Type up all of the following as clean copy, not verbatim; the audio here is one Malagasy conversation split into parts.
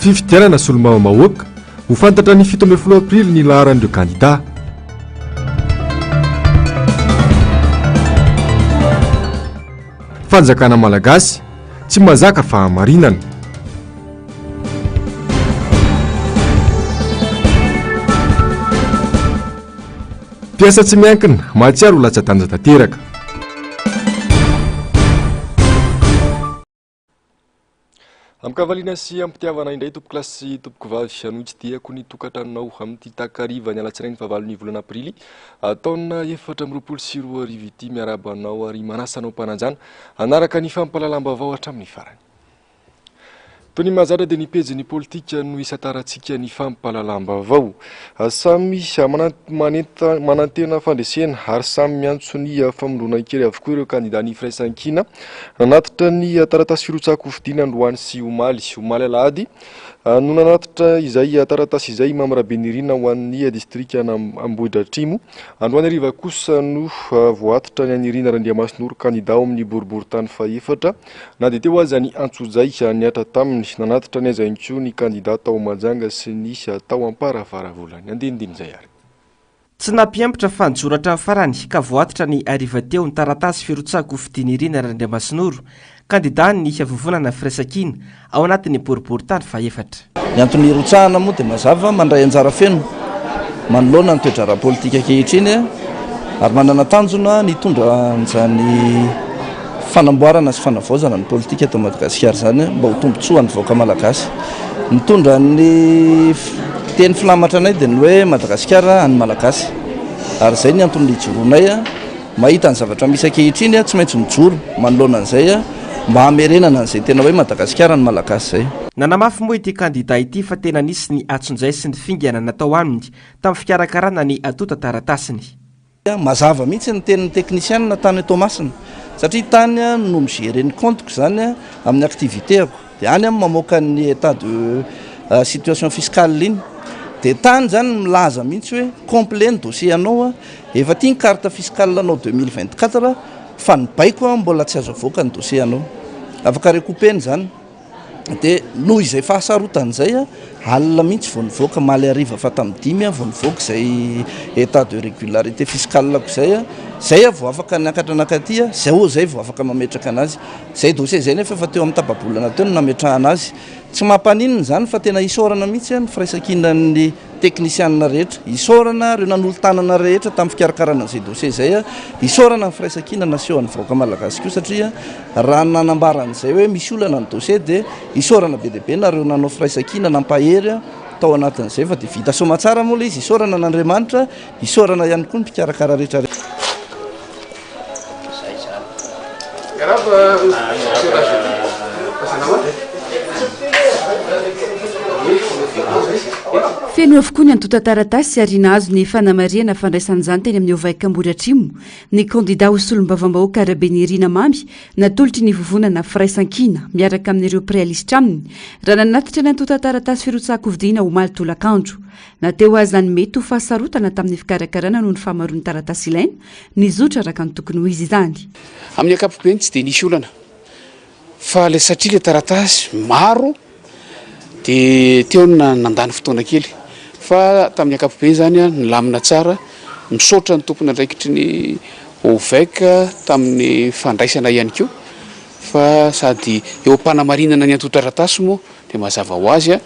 Fifidianana solombavambahoaka, ho fantatra ny 17 aprily ny laharan'ireo kandidà. Fanjakana malagasy, tsy mahazaka fahamarinana. Mpiasa tsy miankina, mahatsiaro ho latsa-danja tanteraka. Amin-kavaliana sy am-pitiavana indray tompokolahy sy tompokovavy no itsidihako ny tokantranonao amin'ity takariva ny alatsinainy fahavalon'ny volana aprily taona 2024 ity. Miarahaba anao ary manasa anao am-panajana hanaraka ny fampahalalam-baovao hatramin'ny farany. Toy ny mahazatra dia ny pejin'ny politika no isantarantsika ny fampahalalam-baovao. Samy manantena fandresena ary samy miantso ny famondronan-kery avokoa ireo kandidan'ny Firaisankina nanatitra ny taratasy firotsahan-kofidina androany sy omaly. Omaly alahady no nanatitra izay taratasy izay i Mamy Rabenirina ho an'ny distrikan'Ambohidratrimo. Androany hariva kosa no voatitra ny an'i Rina Randriamasinoro kandida ao amin'ny boriborintany fahefatra. Na dia teo aza ny antsojay nihatra taminy, nanatitra ny azy ihany koa ny kandida tao Mahajanga sy ny tao Amparafaravola. Ny andinindiny izay ary. Tsy nampihemotra fa nijoro hatramin'ny farany ka voatitra ny hariva teo ny taratasy firotsahan-kofidin'i Rina Randriamasinoro, kandidan'ny Vovonana Firaisankina ao anatin'ny boriborintany fahefatra. Ny antony hirotsahana moa dia mazava, mandray anjara feno manoloana ny toe-draharaha politika ankehitriny ary manana tanjona ny hitondra an'izany fanamboarana sy fanavaozana ny politika eto Madagasikara izany mba ho tombontsoan'ny vahoaka malagasy. Mitondra ny teny filamatra anay dia ny hoe Madagasikara an'ny Malagasy ary izay ny antony nijoroanay. Mahita ny zavatra misy ankehitriny, tsy maintsy mijoro manoloana an'izay mba hamerenana an'izay tena hoe Madagasikara ny Malagasy izay. Nanamafy moa ity kandida ity fa tena nisy ny antsonjay sy ny fingana natao aminy tamin'ny fikarakarana ny antontan-taratasiny. Mazava mihitsy ny tenin'ny teknisianina tany Toamasina satria tany no mi-gérer ny compte-ko izany amin'ny activité-ako. Dia any aho mamoaka ny état de situation fiscale iny. Dia tany izany milaza mihitsy hoe complet ny dossier anao, efa aty ny carte fiscale anao 2024 fa ny baiko mbola tsy azo avoaka ny dossier anao. Afaka recouper-na izany. Dia noho izay fahasarotana izay, alina mihitsy vao nivoaka, omaly hariva fa tamin'ny dimy vao nivoaka izay état de régularité fiscale-ko izay. Izay aho vao afaka niakatra nankaty, izao izay vao afaka mametraka an'azy. Izay dossier izay nefa efa teo amin'ny tapa-bolana teo no nametrahana azy. Tsy mampaninona izany fa tena isaorana mihitsy ny firaisankinan'ny teknisianina rehetra. Isaorana ireo nanolo-tanana rehetra tamin'ny fikarakarana an'izay dossier izay. Isaorana ny firaisankina nasehon'ny vahoaka malagasy koa satria raha nanambara an'izay hoe misy olana ny dossier dia isaorana be dia be nareo nanao firaisankina nampahery tao anatin'izay fa dia vita soamatsara moa ilay izy. Isaorana an'Andriamanitra, isaorana ihany koa ny mpikarakara rehetra. Feno avokoa ny antontan-taratasy ary nahazo ny fanamarihana fandraisana izany teny amin'ny OVEC Ambohidratrimo ny kandida ho solombavambahoaka Rabenirina Mamy natolotry ny vovonana Firaisankina miaraka amin'ireo mpiray lisitra aminy raha nanatitra ny antontan-taratasy firotsahan-kofidina omaly tolakandro. Na teo aza ny mety ho fahasarotana tamin'ny fikarakarana noho ny fahamaroan'ny taratasy ilaina, nizotra araka ny tokony ho izy izany. Amin'ny ankapobeny tsy dia nisy olana fa ilay satria ilay taratasy maro dia teo no nandany fotoana kely fa tamin'ny ankapobeny izany nilamina tsara. Misaotra ny tompon'andraikitry ny OVEC tamin'ny fandraisana ihany koa fa sady eo am-panamarinana ny antontan-taratasy moa dia mazava ho azy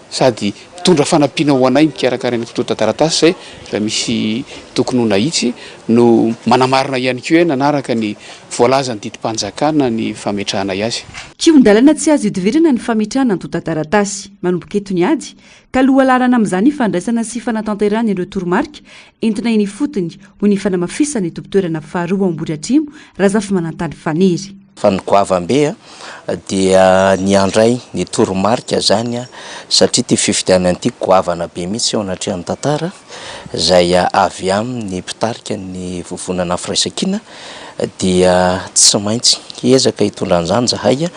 sady mitondra fanampiana ho anay mikarakara ny antontan-taratasy izay raha misy tokony ho nahitsy no manamarina ihany koa hoe nanaraka ny voalazan'ny didim-panjakana ny fametrahanay azy. Kihon-dalana tsy azo ihodivirana ny fametrahana antontan-taratasy. Manomboka eto ny ady, ka lohalaharana amin'izany ny fandraisana sy fanatanterahana ireo toromarika entina eny ifotony, hoy ny fanamafisan'ny tompon-toerana faharoa ao Ambohidratrimo, Razafimanantany Faniry. Fa ny goavam-be dia ny handray ny toromarika izany satria ity fifidianana ity goavana be mihitsy eo anatrehan'ny tantara izay avy amin'ny mpitarika ny vovonana Firaisankina dia tsy maintsy hiezaka hitondra an'izany izahay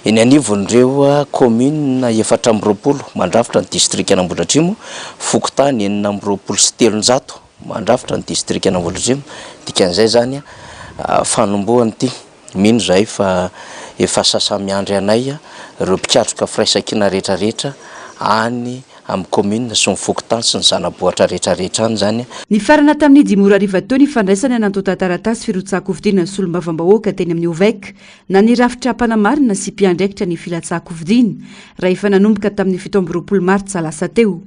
eny anivon'ireo kaominina 24 mandrafitra ny distrikan'Ambohidratrimo, fokontany 366 mandrafitra ny distrikan'Ambohidratrimo, dikan'izay izany fanombohana ity. Mino izahay fa efa sasa-miandry anay ireo mpikatroka firaisankina rehetra rehetra any amin'ny commune sy ny fokontany sy ny zana-bohitra rehetra rehetra any izany. Nifarana tamin'ny dimy ora hariva teo ny fandraisana ny antontan-taratasy firotsahan-kofidina ny solombavambahoaka teny amin'ny OVEC na ny rafitra mpanamarina sy mpiandraikitra ny filatsahan-kofidina raha efa nanomboka tamin'ny 27 martsa lasa teo.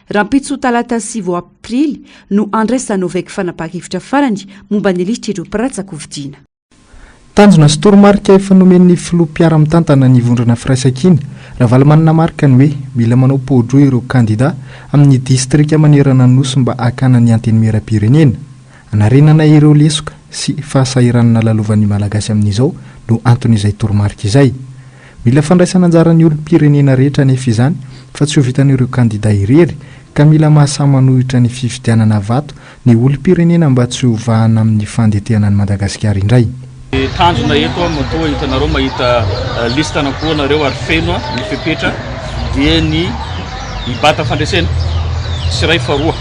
Rahampitso talata 9 aprily no handraisan'ny OVEC fanapahan-kevitra farany momba ny lisitr'ireo mpiratsa-kofidina. Tanjona sy toromarika efa nomen'ny filoha mpiara-mitantana ny vondrona Firaisankina, Ravalomanana Marc ny hoe mila manao pao-droa ireo kandida amin'ny distrika manerana ny Nosy mba hakana ny Antenimierampirenena. Hanarenana ireo lesoka sy fahasahiranana lalovan'ny Malagasy amin'izao no anton'izay toromarika izay. Mila fandraisana anjaran'ny olom-pirenena rehetra anefa izany fa tsy ho vitan'ireo kandida irery ka mila mahasahy manohitra ny fividianana vato ny olom-pirenena mba tsy ho vahana amin'ny fandetehana an'i Madagasikara indray. Ny tanjona eto matoa hitanareo mahita liste anankiroa nareo ary feno ny fepetra dia ny hibata fandresena tsy iray fa roa.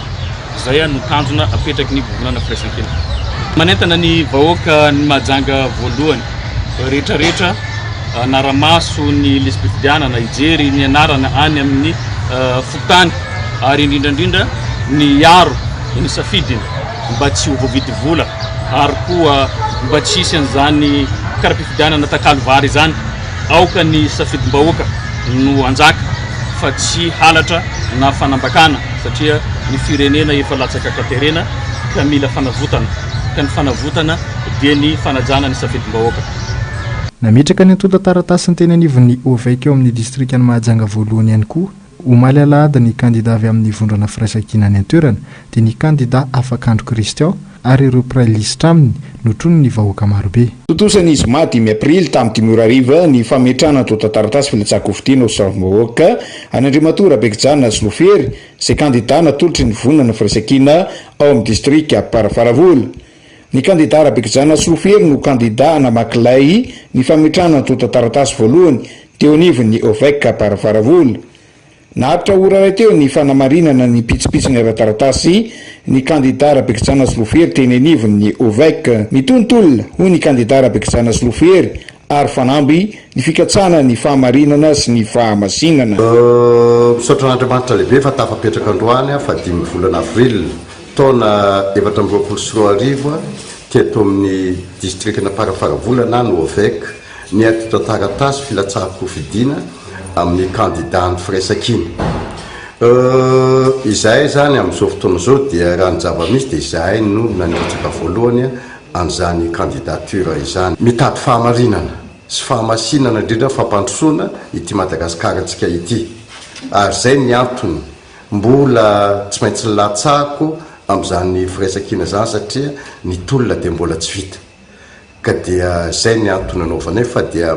Izay no tanjona apetraky ny Vovonana Firaisankina. Manentana ny vahoaka ny Mahajanga voalohany rehetrarehetra hanara-maso ny lisi-pifidianana, hijery ny anarana any amin'ny fokontany ary indrindra indrindra ny hiaro ny safidiny mba tsy ho voavidy vola ary koa mba tsy hisy an'izany kara-pifidianana takalo vary izany. Aoka ny safidim-bahoaka no hanjaka fa tsy halatra na fanambakana satria ny firenena efa latsaka an-katerena ka mila fanavotana ka ny fanavotana dia ny fanajana ny safidim-bahoaka. Nametraka ny antontan-taratasiny teny anivon'ny OVEC eo amin'ny distrikan'i Mahajanga voalohany ihany koa omaly alahady ny kandida avy amin'ny vondrona Firaisankina any an-toerana dia ny kandida Afakandro Christian ary ireo mpiray lisitra aminy notronin'ny vahoaka marobe. Tontosa ny zoma dimy aprily tamin'ny dimy ora hariva ny fametrahana antontan-taratasy filatsahan-kofidina ho solombavambahoaka an'i Andriamatoa Rabekijanona Solofery izay kandida natolotry ny Vonona Firaisankina ao amin'ny distrika Amparafaravola. Ny kandida Rabekijanona Solofery no kandida namaky lay ny fametrahana antontan-taratasy voalohany teo anivon'ny OVEC Amparafaravola. Naharitra ora iray teo ny fanamarinana ny pitsopitsony ara-taratasy ny kandida Rabekijanona Solofery teny anivon'ny OVEC. Mitohy ny tolona, hoy ny kandida Rabekijanona Solofery, ary fanamby ny fikatsahana ny fahamarinana sy ny fahamasinana. Misaotra an'Andriamanitra lehibe fa tafapetraka androany faha dimy volana avril taona 2024 teto amin'ny distrikan'Amparafaravola na ny OVEC ny antontan-taratasy filatsahan-kofidina amin'ny kandidan'ny Firaisankina. Izahay izany amin'izao fotoana izao dia raha ny zava-misy dia izahay no naniritsaka voalohany an'izany candidature izany. Mitady fahamarinana sy fahamasinana indrindra fampandrosoana ity Madagasikarantsika ity ary izay ny antony mbola tsy maintsy nilatsahako amin'izany firaisankina izany satria ny tolona dia mbola tsy vita. Ka dia izay ny antony anaovanay fa dia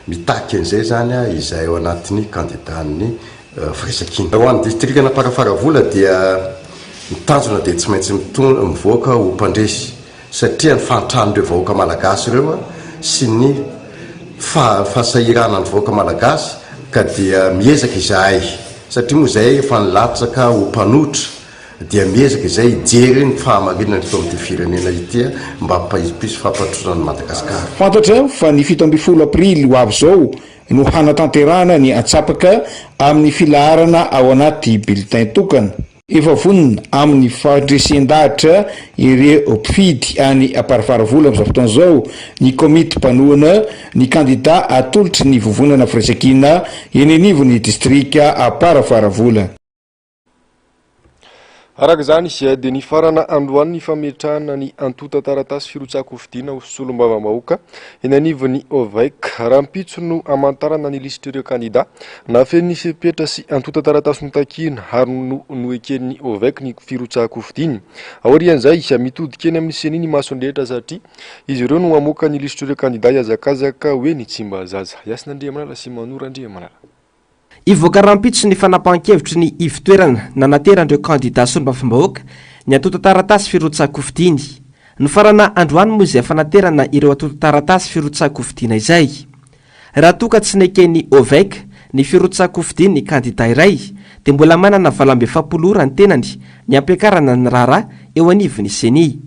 mitaky an'izay izany izahay ao anatin'ny kandidan'ny firaisankina. Ho an'ny distrikan'Amparafaravola dia ny tanjona dia tsy maintsy mivoaka ho mpandresy satria ny fahantran'ireo vahoaka malagasy ireo sy ny fahasahiranan'ny vahoaka malagasy ka dia miezaka izahay satria moa izahay efa nilatsaka ho mpanohitra dia miezaka izay hijery ny fahamarinana eto amin'ity firenena ity mba hampisy fampandrosoana an'i Madagasikara. Fantatra fa ny 17 aprily ho avy izao no hanatanterahana ny antsapaka amin'ny filaharana ao anaty bulletin tokana. Efa vonona amin'ny fandresen-dahatra ireo mpifidy any Amparafaravola amin'izao fotoana izao ny komity mpanohana ny kandida atolotry ny Vovonana Firaisankina eny anivon'ny distrika Amparafaravola. Araka izany dia nifarana androany ny fametrahana ny antontan-taratasy firotsahan-kofidina ho solombavambahoaka eny anivon'ny OVEC. Rahampitso no hamantarana ny lisitr'ireo kandida nahafeno ny fepetra sy antontan-taratasy notakiana ary no noeken'ny OVEC ny firotsahan-kofidiny. Aorian'izay, mitodika eny amin'ny Ceni ny mason'ny rehetra satria izy ireo no hamoaka ny lisitr'ireo kandida hihazakazaka ho eny Tsimbazaza. Hasina Andriamanala sy Manoro Andriamanala. Hivoaka rahampitso ny fanapahan-kevitry ny ivon-toerana nanateran'ireo kandidà solombavambahoaka ny antontan-taratasy firotsahan-kofidiny. Nofarana androany moa izay fanaterana ireo antontan-taratasy firotsahan-kofidina izay. Raha toa ka tsy neken'ny OVEC ny firotsahan-kofidin'ny kandidà iray dia mbola manana 48 ora ny tenany ny hampiakarana ny raharaha eo anivon'ny Ceni.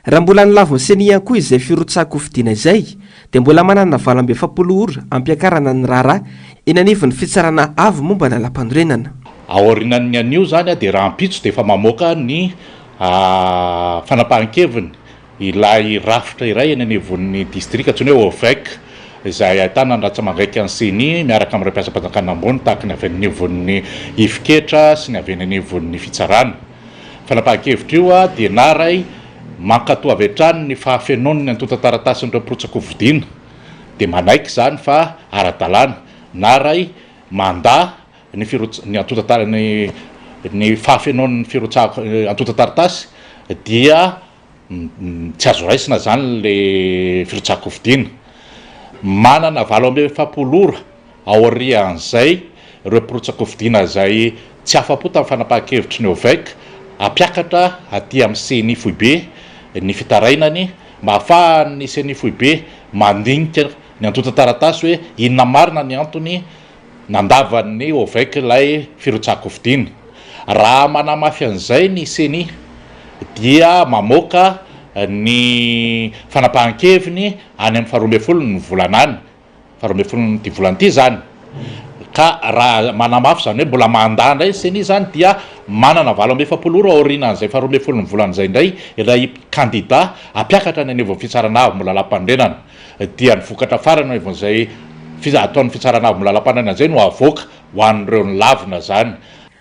Raha mbola nolavin'ny Ceni ihany koa izay firotsahan-kofidina izay, dia mbola manana 48 ora hampiakarana ny raharaha eny anivon'ny Fitsarana avo momba ny lalàmpanorenana. Aorianan'ny anio izany dia rahampitso dia efa mamoaka ny fanapahan-keviny ilay rafitra iray eny anivon'ny distrika antsoina hoe OVEC izay ahitana ny ratsa-mangaikan'ny Ceni miaraka amin'ireo mpiasam-panjakana ambony tahaka ny avy any anivon'ny Ivok'hetra sy ny avy eny anivon'ny fitsarana. Fanapahan-kevitra io dia naray mankatoa avy hatrany ny fahafenoan'ny antontan-taratasin'ireo mpirotsaka-hofidiana dia manaiky izany fa ara-dalàna na ray mandà ny firotsa ny antontan ny ny fahafenoan'ny firotsaha antontan-taratasy dia tsy azo raisina izany le firotsahan-kofidina. Manana 48 ora aorian'izay ireo mpirotsa-kofidina izay tsy afa-po tamin'ny fanapahan-kevitry ny OVEC hampiakatra aty amin'ny Ceni foibe ny fitarainany mba hahafahan'ny Ceni foibe mandinika ny antontan-taratasy hoe inona marina ny antony nandavan'ny OVEC ilay firotsahan-kofidina. Raha manamafy an'izay ny Ceni dia mamoaka ny fanapahan-keviny any amin'ny faharoa ambin'ny folo ny volana any, faharoa ambin'ny folon'ity volana ity izany. Ka raha manamafy izany hoe mbola mandà indray ny Ceni izany dia manana 48 ora aorianan'izay faharoa ambin'ny folon'ny volana izay indray ilay kandida hampiakatra any anivon'ny fitsarana avo lalàmpanorenana. Dia ny vokatra farany eo anivon'izay ataon'ny fitsarana avo lalàmpanorenana izay no avoaka ho an'ireo nolavina izany.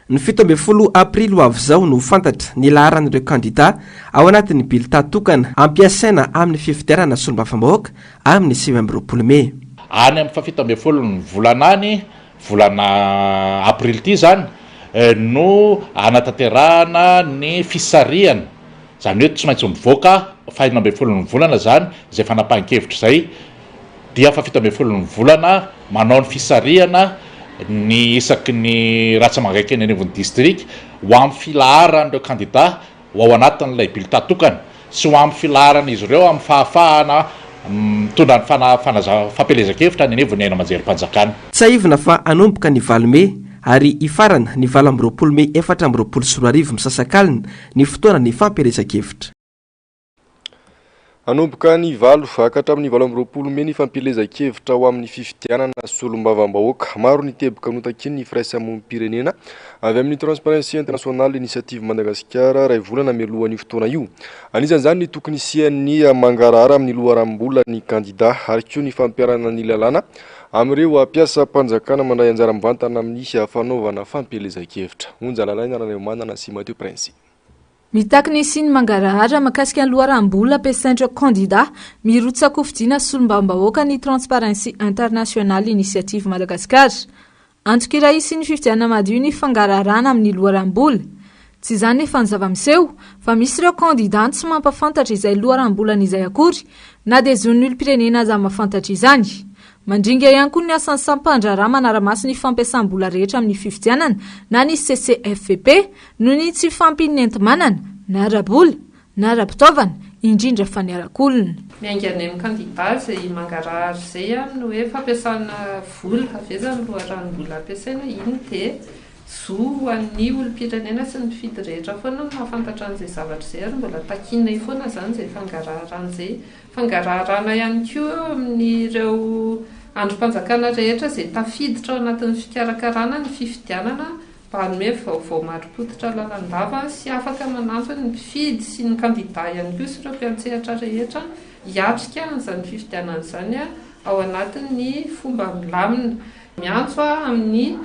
Ny 17 aprily ho avy izao no ho fantatra ny laharan'ireo kandidà ao anatin'ny bilità tokana hampiasaina amin'ny fifidianana solombavambahoaka amin'ny 29 mey. Any amin'ny fahafito ambin'ny folon'ny volana any, volana aprily ity izany, no hanatanterahana ny fisarihana, izany hoe tsy maintsy mivoaka fahenina ambin'ny folon'ny volana izany izay fanapahan-kevitra izay, dia faha 17 ny volana manao ny fisarihana ny isaky ny ratsa-mangaika eny anivon'ny distrika ho amin'ny filaharan'ireo kandida ho ao anatin'ilay bulletin tokana sy ho amin'ny filaharan'izy ireo amin'ny fahafahana mitondra ny fampielezan-kevitra any anivon'ny haino aman-jerim-panjakana. Tsiahivina fa hanomboka ny valo mey ary hifarana ny 28 mey 2024 misasakalina ny fotoanan'ny fampielezan-kevitra. Hanomboka ny valo ka hatramin'ny 28 mey ny fampielezan-kevitra ho amin'ny fifidianana solombavambahoaka. Maro ny teboka notakian'ny firaisamonim-pirenena avy amin'ny Transparency International Initiative Madagasikara iray volana mialohan'io fotoana io. Anisan'izany ny tokony hisian'ny mangarahara amin'ny loharanom-bolan'ny kandida ary koa ny fampiharana ny lalàna amin'ireo mpiasam-panjakana mandray anjara mivantana amin'ny fanaovana fampielezan-kevitra. Onja Lalaina Randriamanana sy Mathieu Prince. Mitaky ny hisian'ny mangarahara mahakasika ny loharanom-bola ampiasain'ireo kandidà mirotsa-kofidina solombavambahoaka ny Transparency International Initiative Madagascar. Antoka iray hisian'ny fifidianana madio ny fangaraharana amin'ny loharanom-bola. Tsy izany nefa ny zava-miseho fa misy ireo kandidà tsy mampahafantatra izay loharanom-bolany izay akory na dia zon'ny olom-pirenena aza mahafantatra izany. Mandringa ihany koa ny asan'ny sampandraharaha manara-maso ny fampiasam-bola rehetra amin'ny fifidianana na ny CCFVP noho ny tsy fahampian'ny enti-manana, na ara-bola, na ara-pitaovana, indrindra fa ny arak'olona. Miainga any amin'ny kandida izay mangarahara izay amin'ny hoe fampiasana vola, avy aiza ny loharanom-bola ampiasaina, iny dia zo ho an'ny olom-pirenena sy ny mpifidy rehetra foana ny mahafantatra an'izay zavatra izay ary mbola takianay foana izany izay fangaraharana izay. Fangaraharana ihany koa eo amin'ireo andrim-panjakana rehetra izay tafiditra ao anatin'ny fikarakarana ny fifidianana mba hanome vaovao marim-pototra lalandava sy afaka manampy ny mpifidy sy ny kandida ihany koa sy ireo mpiantsehatra rehetra hiatrika an'izany fifidianana izany ao anatin'ny fomba milamina. Miantso amin'ny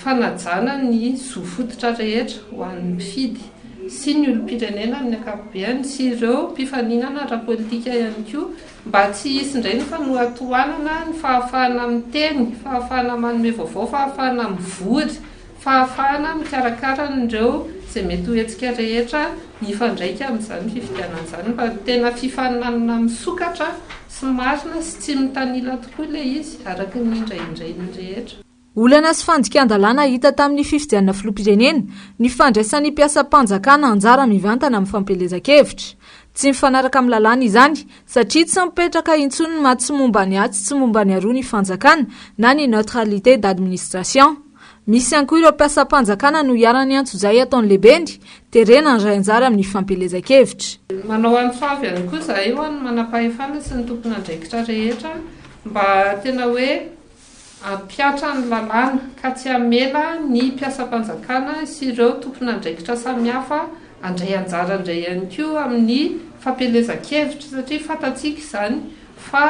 fanajana ny zo fototra rehetra ho an'ny mpifidy sy ny olom-pirenena amin'ny ankapobeny sy ireo mpifaninana ara-politika ihany koa mba tsy hisy indray ny fanohatohanana ny fahafahana miteny, fahafahana manome vaovao, fahafahana mivory, fahafahana mikarakara an'ireo izay mety ho hetsika rehetra mifandraika amin'izany fifidianana izany mba tena fifaninanana misokatra sy marina sy tsy mitanila tokoa ilay izy araka ny indraindrain'ny rehetra. Olana sy fandikan-dalàna hita tamin'ny fifidianana filoham-pirenena ny fandraisan'ny mpiasam-panjakana anjara mivantana amin'ny fampielezan-kevitra. Tsy mifanaraka amin'ny lalàna izany satria tsy mipetraka intsony ny maha tsy momba ny atsy tsy momba ny aroa ny fanjakana na ny neutralité d'administration. Misy ihany koa ireo mpiasam-panjakana no iharan'ny antsojay ataon'ny lehibeny, terena handray anjara amin'ny fampielezan-kevitra. Manao antso avo ihany koa izahay ho an'ny manampahefana sy ny tompon'andraikitra rehetra mba tena hoe hampihatra ny lalàna ka tsy hamela ny mpiasam-panjakana sy ireo tompon'andraikitra samihafa handray anjara indray ihany koa amin'ny fampielezan-kevitra satria fantatsika izany fa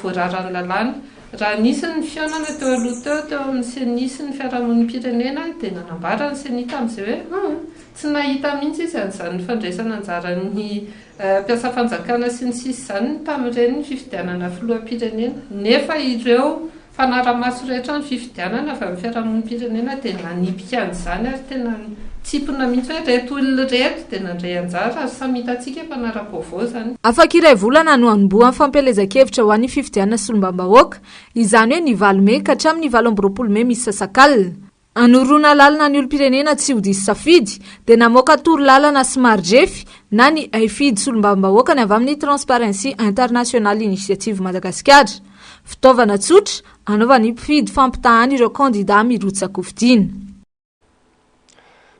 voararan'ny lalàna. Raha nisy ny fihaonana teo aloha teo, teo amin'ny Ceni sy ny fiarahamonim-pirenena dia nanambara ny Ceni tamin'izay hoe hum, tsy nahita mihitsy izy an'izany fandraisana anjaran'ny mpiasam-panjakana sy ny sisa izany tamin'ireny fifidianana filoham-pirenena. Nefa ireo mpanara-maso rehetra ny fifidianana avy amin'ny fiarahamonim-pirenena dia nanipika an'izany ary tena nitsipona mihitsy hoe ireto olona ireto dia nandray anjara ary samy hitantsika mpanara-baovao izany. Afaka iray volana no hanombohan'ny fampielezan-kevitra ho an'ny fifidianana solombavambahoaka, izany hoe ny valo mey ka hatramin'ny 28 mey misasakalina. Hanoroana lalana ny olom-pirenena tsy ho diso safidy, dia namoaka torolalana sy mari-drefy na ny haifidy solombavambahoaka ny avy amin'ny Transparency International Initiative Madagasikara. Fitaovana tsotra hanaovan'ny mpifidy fampitahana ireo kandidà mirotsa-kofidina.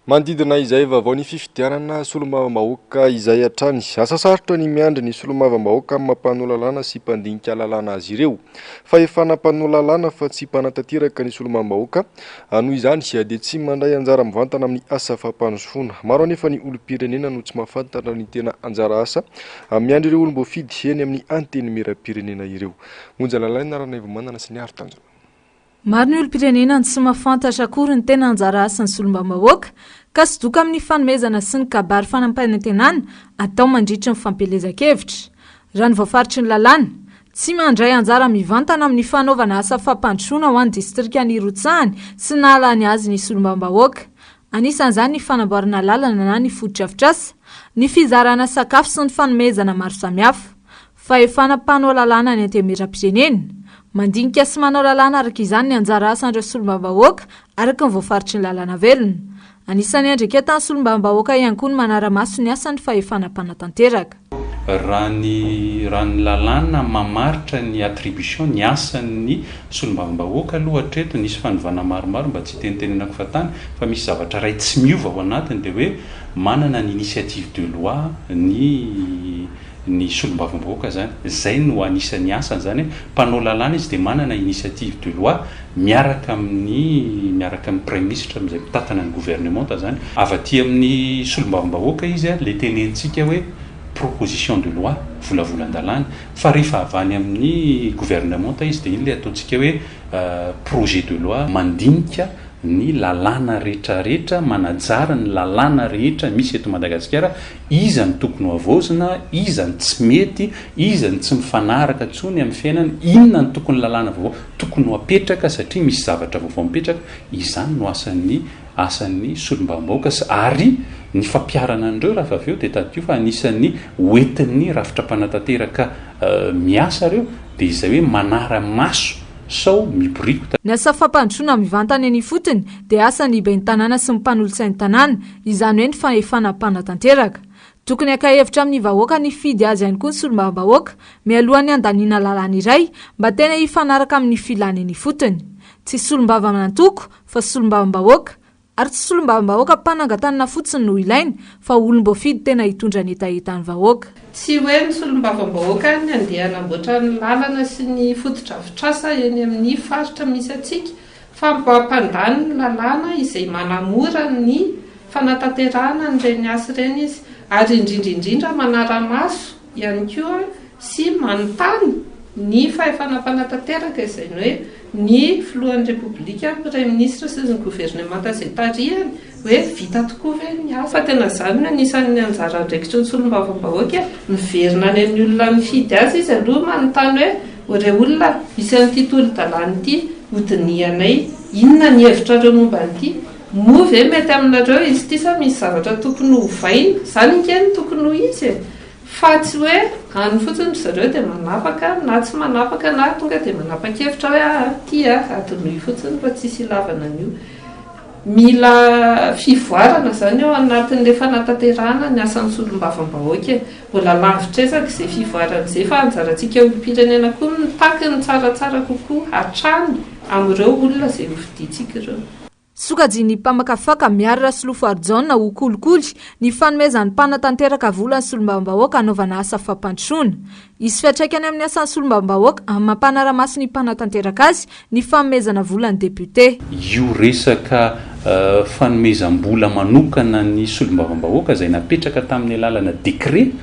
Manodidina izay vaovao ny fifidianana solombavambahoaka izay hatrany. Asa sarotra ny miandry ny solombavambahoaka amin'ny maha mpanoa lalàna sy mpandinika lalàna azy ireo. Fahefana mpanoa lalàna fa tsy mpanatanteraka ny solombavambahoaka. Noho izany dia tsy mandray anjara mivantana amin'ny asa fampandrosoana. Maro anefa ny olom-pirenena no tsy mahafantatra ny tena anjara asa miandry ireo olom-boafidy eny amin'ny Antenimierampirenena ireo. Monja Lalaina Ranaivomanana sy Niaro Tanjona. Maro ny olom-pirenena no tsy mahafantatra akory ny tena anjara asan'ny solombavambahoaka ka sodoka amin'ny fanomezana sy ny kabary fanampanantenana atao mandritry ny fampielezan-kevitra. Raha ny voafaritry ny lalàna, tsy mandray anjara mivantana amin'ny fanaovana asa fampandrosoana ho an'ny distrika nirotsahany sy nahalany azy ny solombavambahoaka. Anisan'izany ny fanamboarana lalana na ny fotodrafitrasa, ny fizarana sakafo sy ny fanomezana maro samihafa. Fahefana mpanao lalàna ny Antenimierampirenena. Mandinika sy manao lalàna araka izany ny anjara asan'ireo solombavambahoaka araka ny voafaritry ny lalàna velona. Anisan'ny andraiketan'ny solombavambahoaka ihany koa ny manara-maso ny asan'ny fahefana mpanatanteraka. Raha ny raha ny lalàna mamaritra ny attribution, ny asan'ny solombavambahoaka aloha hatreto, nisy fanovana maromaro mba tsy hitenitenenako fahatany, fa misy zavatra iray tsy miova ao anatiny dia hoe manana ny initiative de loi ny ny solombavambahoaka zany, zay no anisan'ny asany zany hoe mpanao lalàna izy dia manana initiative de loi miaraka amin'ny miaraka amin'ny praiminisitra amin'izay mitantana ny gouvernementa zany, avy aty amin'ny solombavambahoaka izy a le tenenintsika hoe proposition de loi, volavolan-dalàna, fa rehefa avy any amin'ny gouvernementa izy dia iny le ataontsika hoe projet de loi, mandinika ny lalàna retraretra, manajary ny lalàna rehetra misy eto Madagasikara, iza no tokony ho havaozina, iza no tsy mety, iza no tsy mifanaraka intsony amin'ny fiainana, inona no tokony lalàna vaovao tokony ho apetraka satria misy zavatra vaovao mipetraka, izany no asan'ny asan'ny solombavambahoaka sy ary ny fampiharana an'ireo raha avy eo dia tadidio fa anisan'ny hoentin'ny rafitra mpanatanteraka miasa ireo dia izay hoe manara-maso sao miboriko. Ny asa fampandrosoana mivantana eny ifotony dia asan'ny ben'ny tanàna sy ny mpanolotsain'ny tanàna, izany hoe ny fahefana mpanatanteraka. Tokony haka hevitra amin'ny vahoaka nifidy azy ihany koa ny solombavambahoaka mialohan'ny handaniana lalàna iray mba tena hifanaraka amin'ny filany eny ifotony. Tsy solombavamn'antoko fa solombavambahoaka Ary tsy solombavambahoaka mpanangan-tanana fotsiny no ilaina fa olom-boafidy tena hitondra ny hetahetan'ny vahoaka. Tsy hoe ny solombavambahoaka ny handeha hanamboatra ny lalana sy ny fotodrafitrasa eny amin'ny faritra misy antsika fa mba hampandany ny lalàna izay manamora ny fanatanterahana an'ireny asa ireny izy ary indrindra indrindra manara-maso ihany koa sy manontany ny fahefana mpanatanteraka izay ny hoe ny filohan'ny Repoblika, Praiminisitra sy ny governemanta izay tarihany hoe vita tokoa ve ny asa. Fa tena izany no anisan'ny anjara andraikitry ny solombavambahoaka e! Miverina any amin'ny olona nifidy azy izy aloha manontany hoe ry olona misy an'ity tolo-dalàna ity hodinihanay, inona ny hevitrareo momba an'ity? Moa ve mety aminareo izy ity sa misy zavatra tokony hovaina? Izany ange no tokony ho izy e! Fa tsy hoe any fotsiny ry zareo dia manapaka na tsy manapaka na tonga dia manapa-kevitra hoe aa ity a, adinoy fotsiny fa tsisy ilavana an'io. Mila fivoarana izany ao anatin'ilay fanatanterahana ny asan'ny solombavambahoaka e. Mbola lavitra ezaka izay fivoarana izay fa anjarantsika olom-pirenena koa ny mitaky ny tsaratsara kokoa hatrany amin'ireo olona izay hofidiantsika ireo. Sokajian'ny mpamakafaka Miary Rasolofoarijaona ho kolikoly ny fanomezan'ny mpanatanteraka vola ny solombavambahoaka hanaovana asa fampandrosoana. Hisy fiantraikany amin'ny asan'ny solombavambahoaka amin'ny maha mpanara-maso ny mpanatanteraka azy ny fanomezana vola ny depiote. Io resaka fanomezam-bola manokana ny solombavambahoaka izay napetraka tamin'ny alalana décret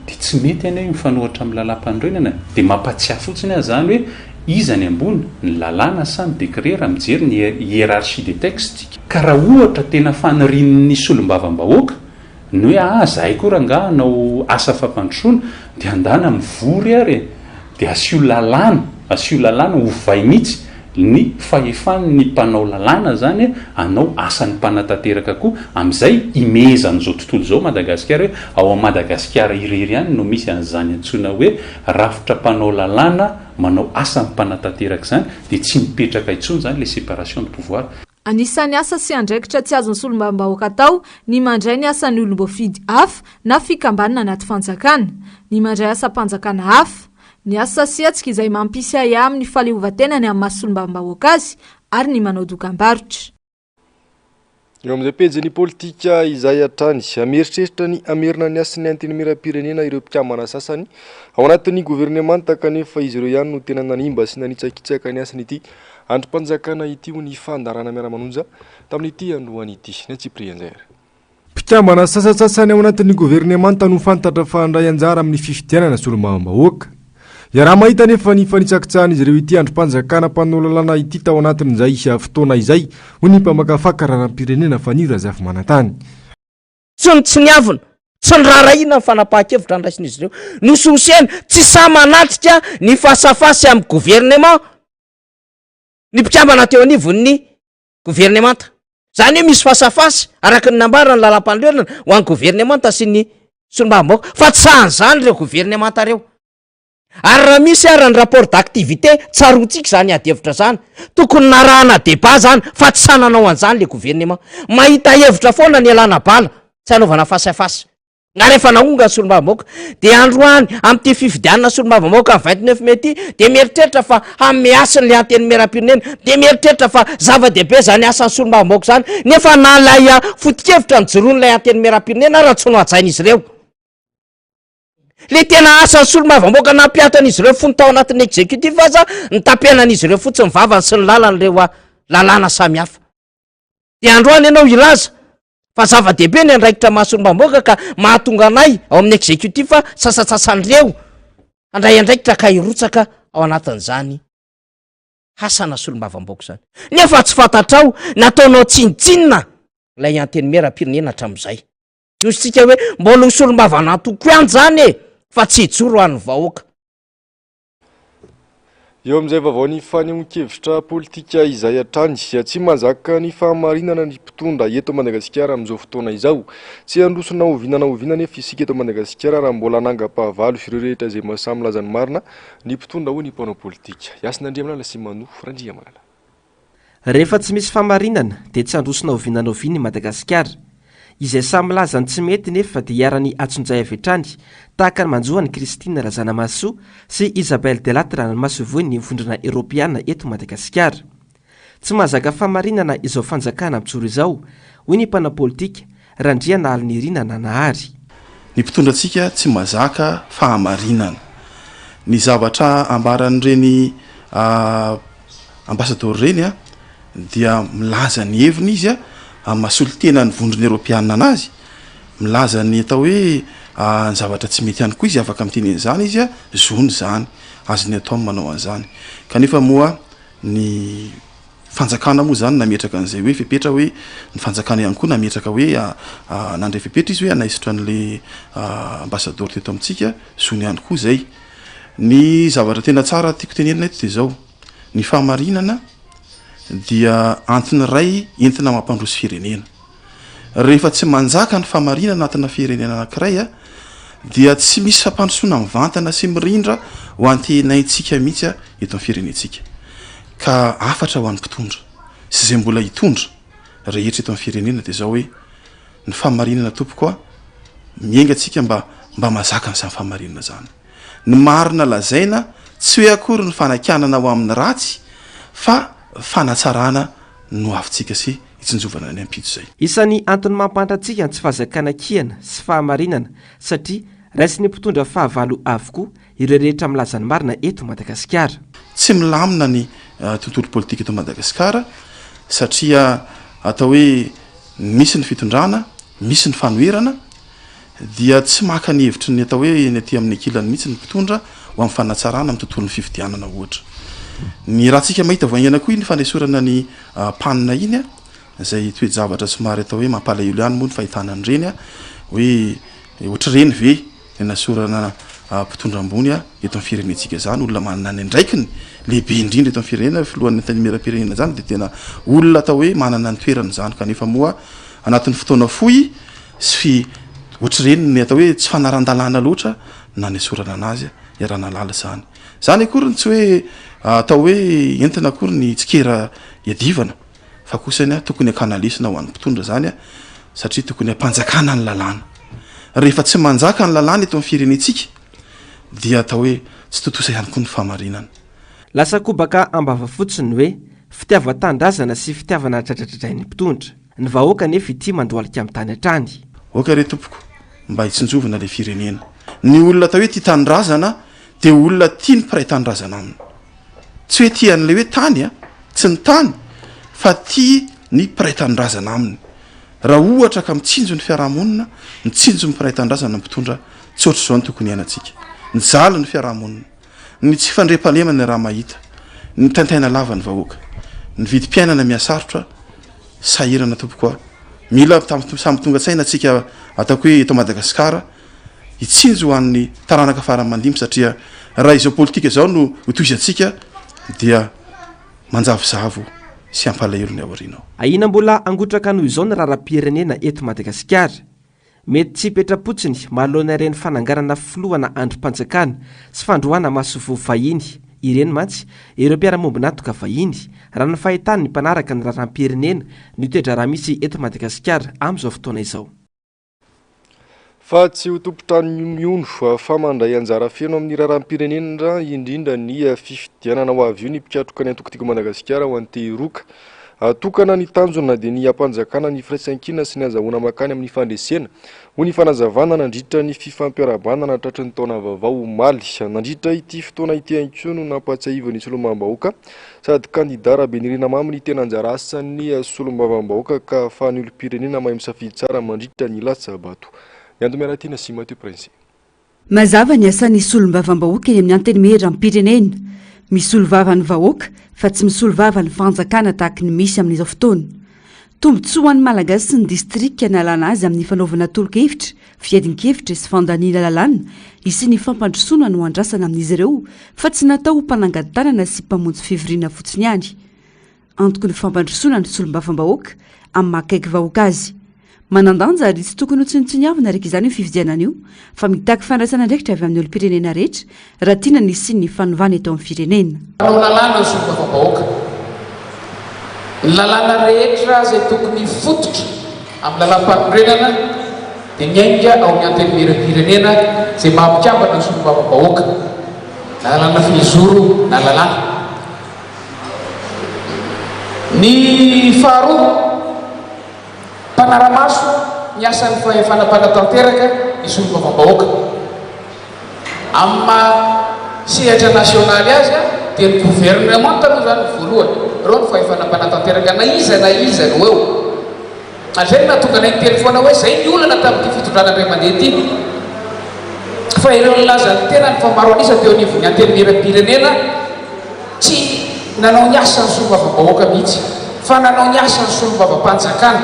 dia tsy mety anie io mifanohitra amin'ny lalàmpanorenana e! Dia mampatsiahy fotsiny aho izany hoe iza ny ambony, ny lalàna sa ny décret raha mijery ny hiérarchie des textes tsika. Ka raha ohatra tena fanirian'ny solombavambahoaka ny hoe aa zahay koa rangaha hanao asa fampandrosoana dia andana mivory ary e! Dia asio lalàna, asio lalàna, ovay mihitsy ny fahefan'ny mpanao lalàna zany hanao asan'ny mpanatanteraka koa, amin'izay imehezan'izao tontolo izao Madagasikara hoe ao Madagasikara irery ihany no misy an'izany antsoina hoe rafitra mpanao lalàna manao asan'ny mpanatanteraka izany, dia tsy mipetraka intsony izany ilay séparation de pouvoir. Anisan'ny asa sy andraikitra tsy azon'ny solombavambahoaka atao ny mandray ny asan'ny olom-boafidy hafa na fikambanana anaty fanjakana, ny mandray asam-panjakana hafa, ny asa sy hetsika izay mampisy ahiahy amin'ny fahaleovantenany amin'ny maha solombavambahoaka azy ary ny manao dokambarotra. Eo amin'izay pejin'ny politika izay hatrany, mieritreritra ny hamerina ny hasin'ny Antenimierampirenena ireo mpikambana sasany ao anatin'ny governemanta kanefa izy ireo ihany no tena nanimba sy nanitsakitsaka ny hasin'ity andrim-panjakana ity hoy ny fandaharana miara-manonja tamin'ity androany ity. Ny antsipirian'izay ary. Mpikambana sasantsasany ao anatin'ny governemanta no fantatra fa handray anjara amin'ny fifidianana solombavambahoaka. Iaraha-mahita anefa ny fanitsakitsahan'izy ireo ity andrim-panjakana mpanao lalàna ity tao anatin'izay fotoana izay, hoy ny mpamakafaka raharaham-pirenena Faniry Razafimanantany. Tsy notsiniavina, tsy noraharahiana ny fanapahan-kevitra noraisin'izy ireo. Nosihosena, tsy sahy manatrika ny face à face amin'ny gouvernement ny mpikambana teo anivon'ny governemanta. Izany hoe misy face à face araka ny nambaran'ny lalàmpanorenana ho an'ny governemanta sy ny solombavambahoaka fa tsy sahan'izany ireo governemanta ireo. Ary raha misy ara ny rapport d'activité, tsaroantsika izany ady hevitra izany, tokony narahana débat izany fa tsy sahy nanao an'izany le gouvernement. Mahita hevitra foana ny ialana bala, tsy hanaovana face à face. Na rehefa nahonga ny solombavambahoaka dia androany amin'ity fifidianana solombavambahoaka ny 29 mai ity dia mieritreritra fa hanome hasiny ilay antenimierampirenena, dia mieritreritra fa zava-dehibe izany asan'ny solombavambahoaka izany nefa na ilay foto-kevitra nijoroan'ilay antenimierampirenena ara tsy nohajain'izy ireo. Ilay tena asan'ny solombavambahoaka nampiato an'izy ireo fony tao anatin'ny executif aza nitapenan'izy ireo fotsiny vavany sy ny lalan'ireo lalàna samihafa. Dia androany ianao hilaza fa zava-dehibe ny andraikitra maha solombavambahoaka ka mahatonga anay ao amin'ny executif sasantsasany ireo handray andraikitra ka hirotsaka ao anatin'izany hasana solombavambahoaka izany. Nefa tsy fantatrao nataonao tsinontsinona ilay antenimierampirenena hatramin'izay. Hoy hoe mbola ho solombavan'antoko ihany izany e, fa tsy hijoro ho an'ny vahoaka. Eo amin'izay vaovaon'ny fanehoan-kevitra politika izay hatrany, tsy mahazaka ny fahamarinana ny mpitondra eto Madagasikara amin'izao fotoana izao. Tsy handroso na oviana na oviana anefa isika eto Madagasikara raha mbola hanangam-pahavalo ireo rehetra izay mahasahy milaza ny marina ny mpitondra hoy ny mpanao politika. Hasina Andriamalala sy Mano Randriamalala. Rehefa tsy misy fahamarinana dia tsy handroso na oviana na oviana i Madagasikara. Izay sahy milaza ny tsy mety nefa dia iharan'ny antsonjay avy hatrany, tahaka ny manjo an'i Christine Razanamahasoa sy Isabelle Delattre ny masoivohon'ny Vondrona Eoropeana eto Madagasikara. Tsy mahazaka fahamarinana izao fanjakana mijoro izao, hoy ny mpanao politika Randrianahalinirina Nanahary. Ny mpitondra antsika tsy mazaka fahamarinana. Ny zavatra ambaran'ireny Ambasadaoro ireny dia milaza ny heviny izy amin'ny maha solontenan'ny vondrona eoropeanina anazy, milaza ny atao hoe ny zavatra tsy mety ihany koa izy, afaka miteny an'izany izy, zony izany, azony atao ny manao an'izany. Kanefa moa ny fanjakana moa izany nametraka an'izay hoe fepetra hoe ny fanjakana ihany koa nametraka hoe nandray fepetra izy hoe hanaisotra an'ilay ambasadaoro teto amintsika, zony ihany koa izay. Ny zavatra tena tsara tiako tenenina eto dia izao, ny fahamarinana dia antony iray entina mampandroso firenena. Rehefa tsy manjaka ny fahamarinana anatina firenena anankiray dia tsy misy fampandrosoana mivantana sy mirindra ho antenaintsika mihitsy eto amin'ny firenentsika. Ka hafatra ho an'ny mpitondra sy izay mbola hitondra rehetra eto amin'ny firenena dia izao hoe, ny fahamarinana tompoko a, miainga tsika mba mba mazaka an'izany fahamarinana zany. Ny marina lazaina tsy hoe akory ny fanakianana ho amin'ny ratsy fa fanatsarana. ny hoavintsika sy hitsinjovana ny ampitso izay. Isan'ny antony mampahantra antsika ny tsy fahazakana kiana sy fahamarinana satria raisin'ny mpitondra fahavalo avokoa ireo rehetra milaza ny marina eto Madagasikara. Tsy milamina ny tontolo politika eto Madagasikara satria atao hoe misy ny fitondrana, misy ny fanoherana dia tsy maka ny hevitry ny atao hoe ny aty amin'ny ankilany mihitsy ny mpitondra ho amin'ny fanatsarana amin'ny tontolon'ny fifidianana ohatra. Ny raha tsika mahita vao haingana koa iny fanesorana ny PAN iny izay toe-javatra somary atao hoe mampalahelo ihany moa ny fahitana an'ireny hoe ohatr'ireny ve ny nasorana mpitondra ambony eto amin'ny firenentsika izany, olona manana ny andraikiny lehibe indrindra eto amin'ny firenena, filohan'ny antenimierampirenena izany dia tena olona atao hoe manana ny toerany izany kanefa moa anatin'ny fotoana fohy sy ohatr'ireny ny atao hoe tsy fanaran-dalàna loatra nanesorana anazy iaraha-nahalala izany. Izany akory ny tsy hoe atao hoe entina akory ny tsikera iadivana fa kosa ny tokony hakana lesona ho an'ny mpitondra izany satria tokony hampanjakana ny lalàna. Rehefa tsy manjaka ny lalàna eto amin'ny firenentsika dia atao hoe tsy tontosa ihany koa ny fahamarinana. Lasa kobaka am-bava fotsiny ny hoe fitiavan-tanindrazana sy fitiavana dradradradrain'ny mpitondra. Ny vahoaka anefa ity mandohalika amin'ny tany hatrany. Aoka re tompoko mba hitsinjovana le firenena. Ny olona atao hoe tia tanindrazana dia olona tia ny mpiray tanindrazana aminy. Tsy hoe tia an'ilay hoe tany a, tsy ny tany fa tia ny mpiray tanindrazana aminy. Raha ohatra ka mitsinjo ny fiarahamonina, mitsinjo ny mpiray tanindrazana ny mpitondra, tsy ohatr'izao no tokony hiainantsika. Mijaly ny fiarahamonina. Ny tsy fandriampahalemana raha mahita. Mitaintaina lava ny vahoaka. Ny vidim-piainana mihasarotra, sahirana tompoko a. Mila samy tonga tsaina tsika ataoko hoe eto Madagasikara hitsinjo ho an'ny taranaka fara aman-dimby satria raha izao politika izao no hotohizantsika dia manjavozavo sy hampalahelo ny aoriana ao. Ahiana mbola hangotraka noho izao ny raharaham-pirenena eto Madagasikara. Mety tsy hipetra-potsiny manoloana ireny fananganana filohana andrim-panjakana sy fandroahana masoivoho vahiny ireny mantsy ireo mpiara-mombon'antoka vahiny, raha ny fahitan'ny mpanaraka ny raharaham-pirenena ny toe-draharaha misy eto Madagasikara amin'izao fotoana izao. Fa tsy ho tompon-trano mihono fa mandray anjara feno amin'ny raharaham-pirenena indrindra ny fifidianana ho avy io ny mpikatroka ny antoko Tiako Madagasikara ho an'ny Tehiroka. Tokana ny tanjona dia ny hampanjakana ny firaisankina sy ny hazahoana mankany amin'ny fandresena, hoy ny fanazavana nandritra ny fifampiarahabana nahatratry ny taona vaovao omaly. Nandritra ity fotoana ity ihany koa no nampahatsiahivan'ny solombavambahoaka sady kandida Rabenirina Mamy ny tena anjara asan'ny solombavambahoaka ka ahafahan'ny olom-pirenena mahay misafidy tsara mandritra ny latsa-bato. Ny Ando Miaratiana sy Mathieu Prince. Mazava ny asan'ny solombavambahoaka eny amin'ny Antenimierampirenena. Misolo vava ny vahoaka fa tsy misolo vava ny fanjakana tahaka ny misy amin'izao fotoana. Tombontsoa ho an'ny Malagasy sy ny distrika nalana azy amin'ny fanaovana tolo-kevitra, fiadin-kevitra sy fandaniana lalàna hisian'ny fampandrosoana no andrasana amin'izy ireo fa tsy natao ho mpanangan-tanana sy mpamonjy fivoriana fotsiny ihany. Antoky ny fampandrosoana ny solombavambahoaka amin'ny maha akaiky vahoaka azy. Manan-danja ary tsy tokony ho tsinontsiniavina araka izany io fifidianana io fa mitaky fandraisana andraikitra avy amin'ny olom-pirenena rehetra raha tiana ny hisian'ny fanovana eto amin'ny firenena. Manao lalàna ny solombavambahoaka. Ny lalàna rehetra izay tokony hifototra amin'ny lalàmpanorenana dia miainga ao amin'ny Antenimierampirenena izay maha mpikambana ny solombavambahoaka, na lalàna fehizoro na lalàna. Ny faharoa, mpanara-maso ny asan'ny fahefana mpanatanteraka ny solombavambahoaka. Amin'ny maha sehatra nasionaly azy dia ny governemanta aloha izany no voalohany, ireo no fahefana mpanatanteraka na iza na iza no eo. Ary izay no nahatonga anay niteny foana hoe izay ny olana tamin'ity fitondrana indray mandeha ity. Fa ireo nilaza ny tenany fa maro an'isa teo anivon'ny Antenimierampirenena tsy nanao ny asan'ny solombavambahoaka mihitsy fa nanao ny asan'ny solombavampanjakana,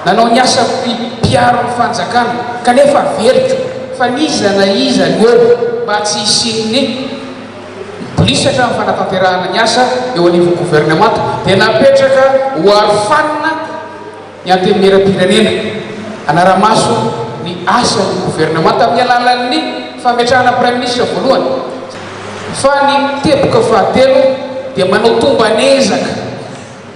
nanao ny asan'ny mpiaro ny fanjakana. Kanefa averiko fa n'iza na iza no eo mba tsy hisian'ny. Mibolisatra amin'ny fanatanterahana ny asa eo anivon'ny governemanta dia napetraka ho arofanina ny Antenimierampirenena hanara-maso ny asan'ny governemanta amin'ny alalan'ny fametrahana Praiminisitra voalohany. Fa ny teboka fahatelo dia manao tomban'ezaka,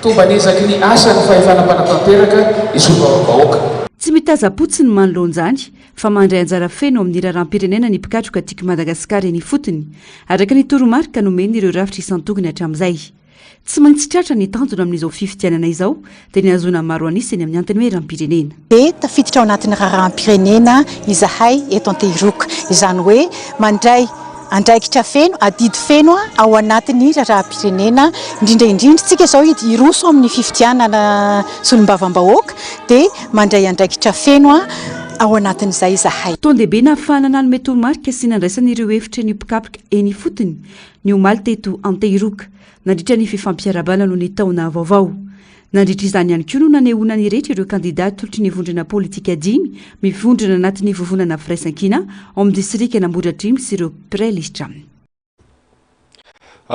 tomban'ezaky ny asan'ny fahefana mpanatanteraka ny solombavambahoaka. Tsy mitazam-potsiny manoloana izany fa mandray anjara feno amin'ny raharaham-pirenena ny mpikatroka Tiako Madagasikara eny ifotony, araka ny toromarika nomen'ireo rafitra isan-tokony hatramin'izay. Tsy maintsy tratra ny tanjona amin'izao fifidianana izao dia ny hahazoana maro an'isa eny amin'ny Antenimierampirenena. Dia tafiditra ao anatin'ny raharaham-pirenena izahay eto Antehiroka. Izany hoe mandray andraikitra feno, adidy feno ao anatin'ny raharaham-pirenena, indrindra indrindra isika izao hiroso amin'ny fifidianana solombavambahoaka dia mandray andraikitra feno ao anatin'izay izahay. Fotoan-dehibe nahafahana nanome toromarika sy nandraisana ireo hevitra ny mpikatroka eny ifotony ny omaly teto Antehiroka. nandritra ny fifampiarahabana noho ny taona vaovao. Nandritra izany ihany koa no nanehoana ny rehetra ireo kandidà atolotry ny vondrona politika dimy mivondrona anatin'ny vovonana Firaisankina ao amin'ny distrikan'Ambohidratrimo sy ireo mpiray lisitra aminy.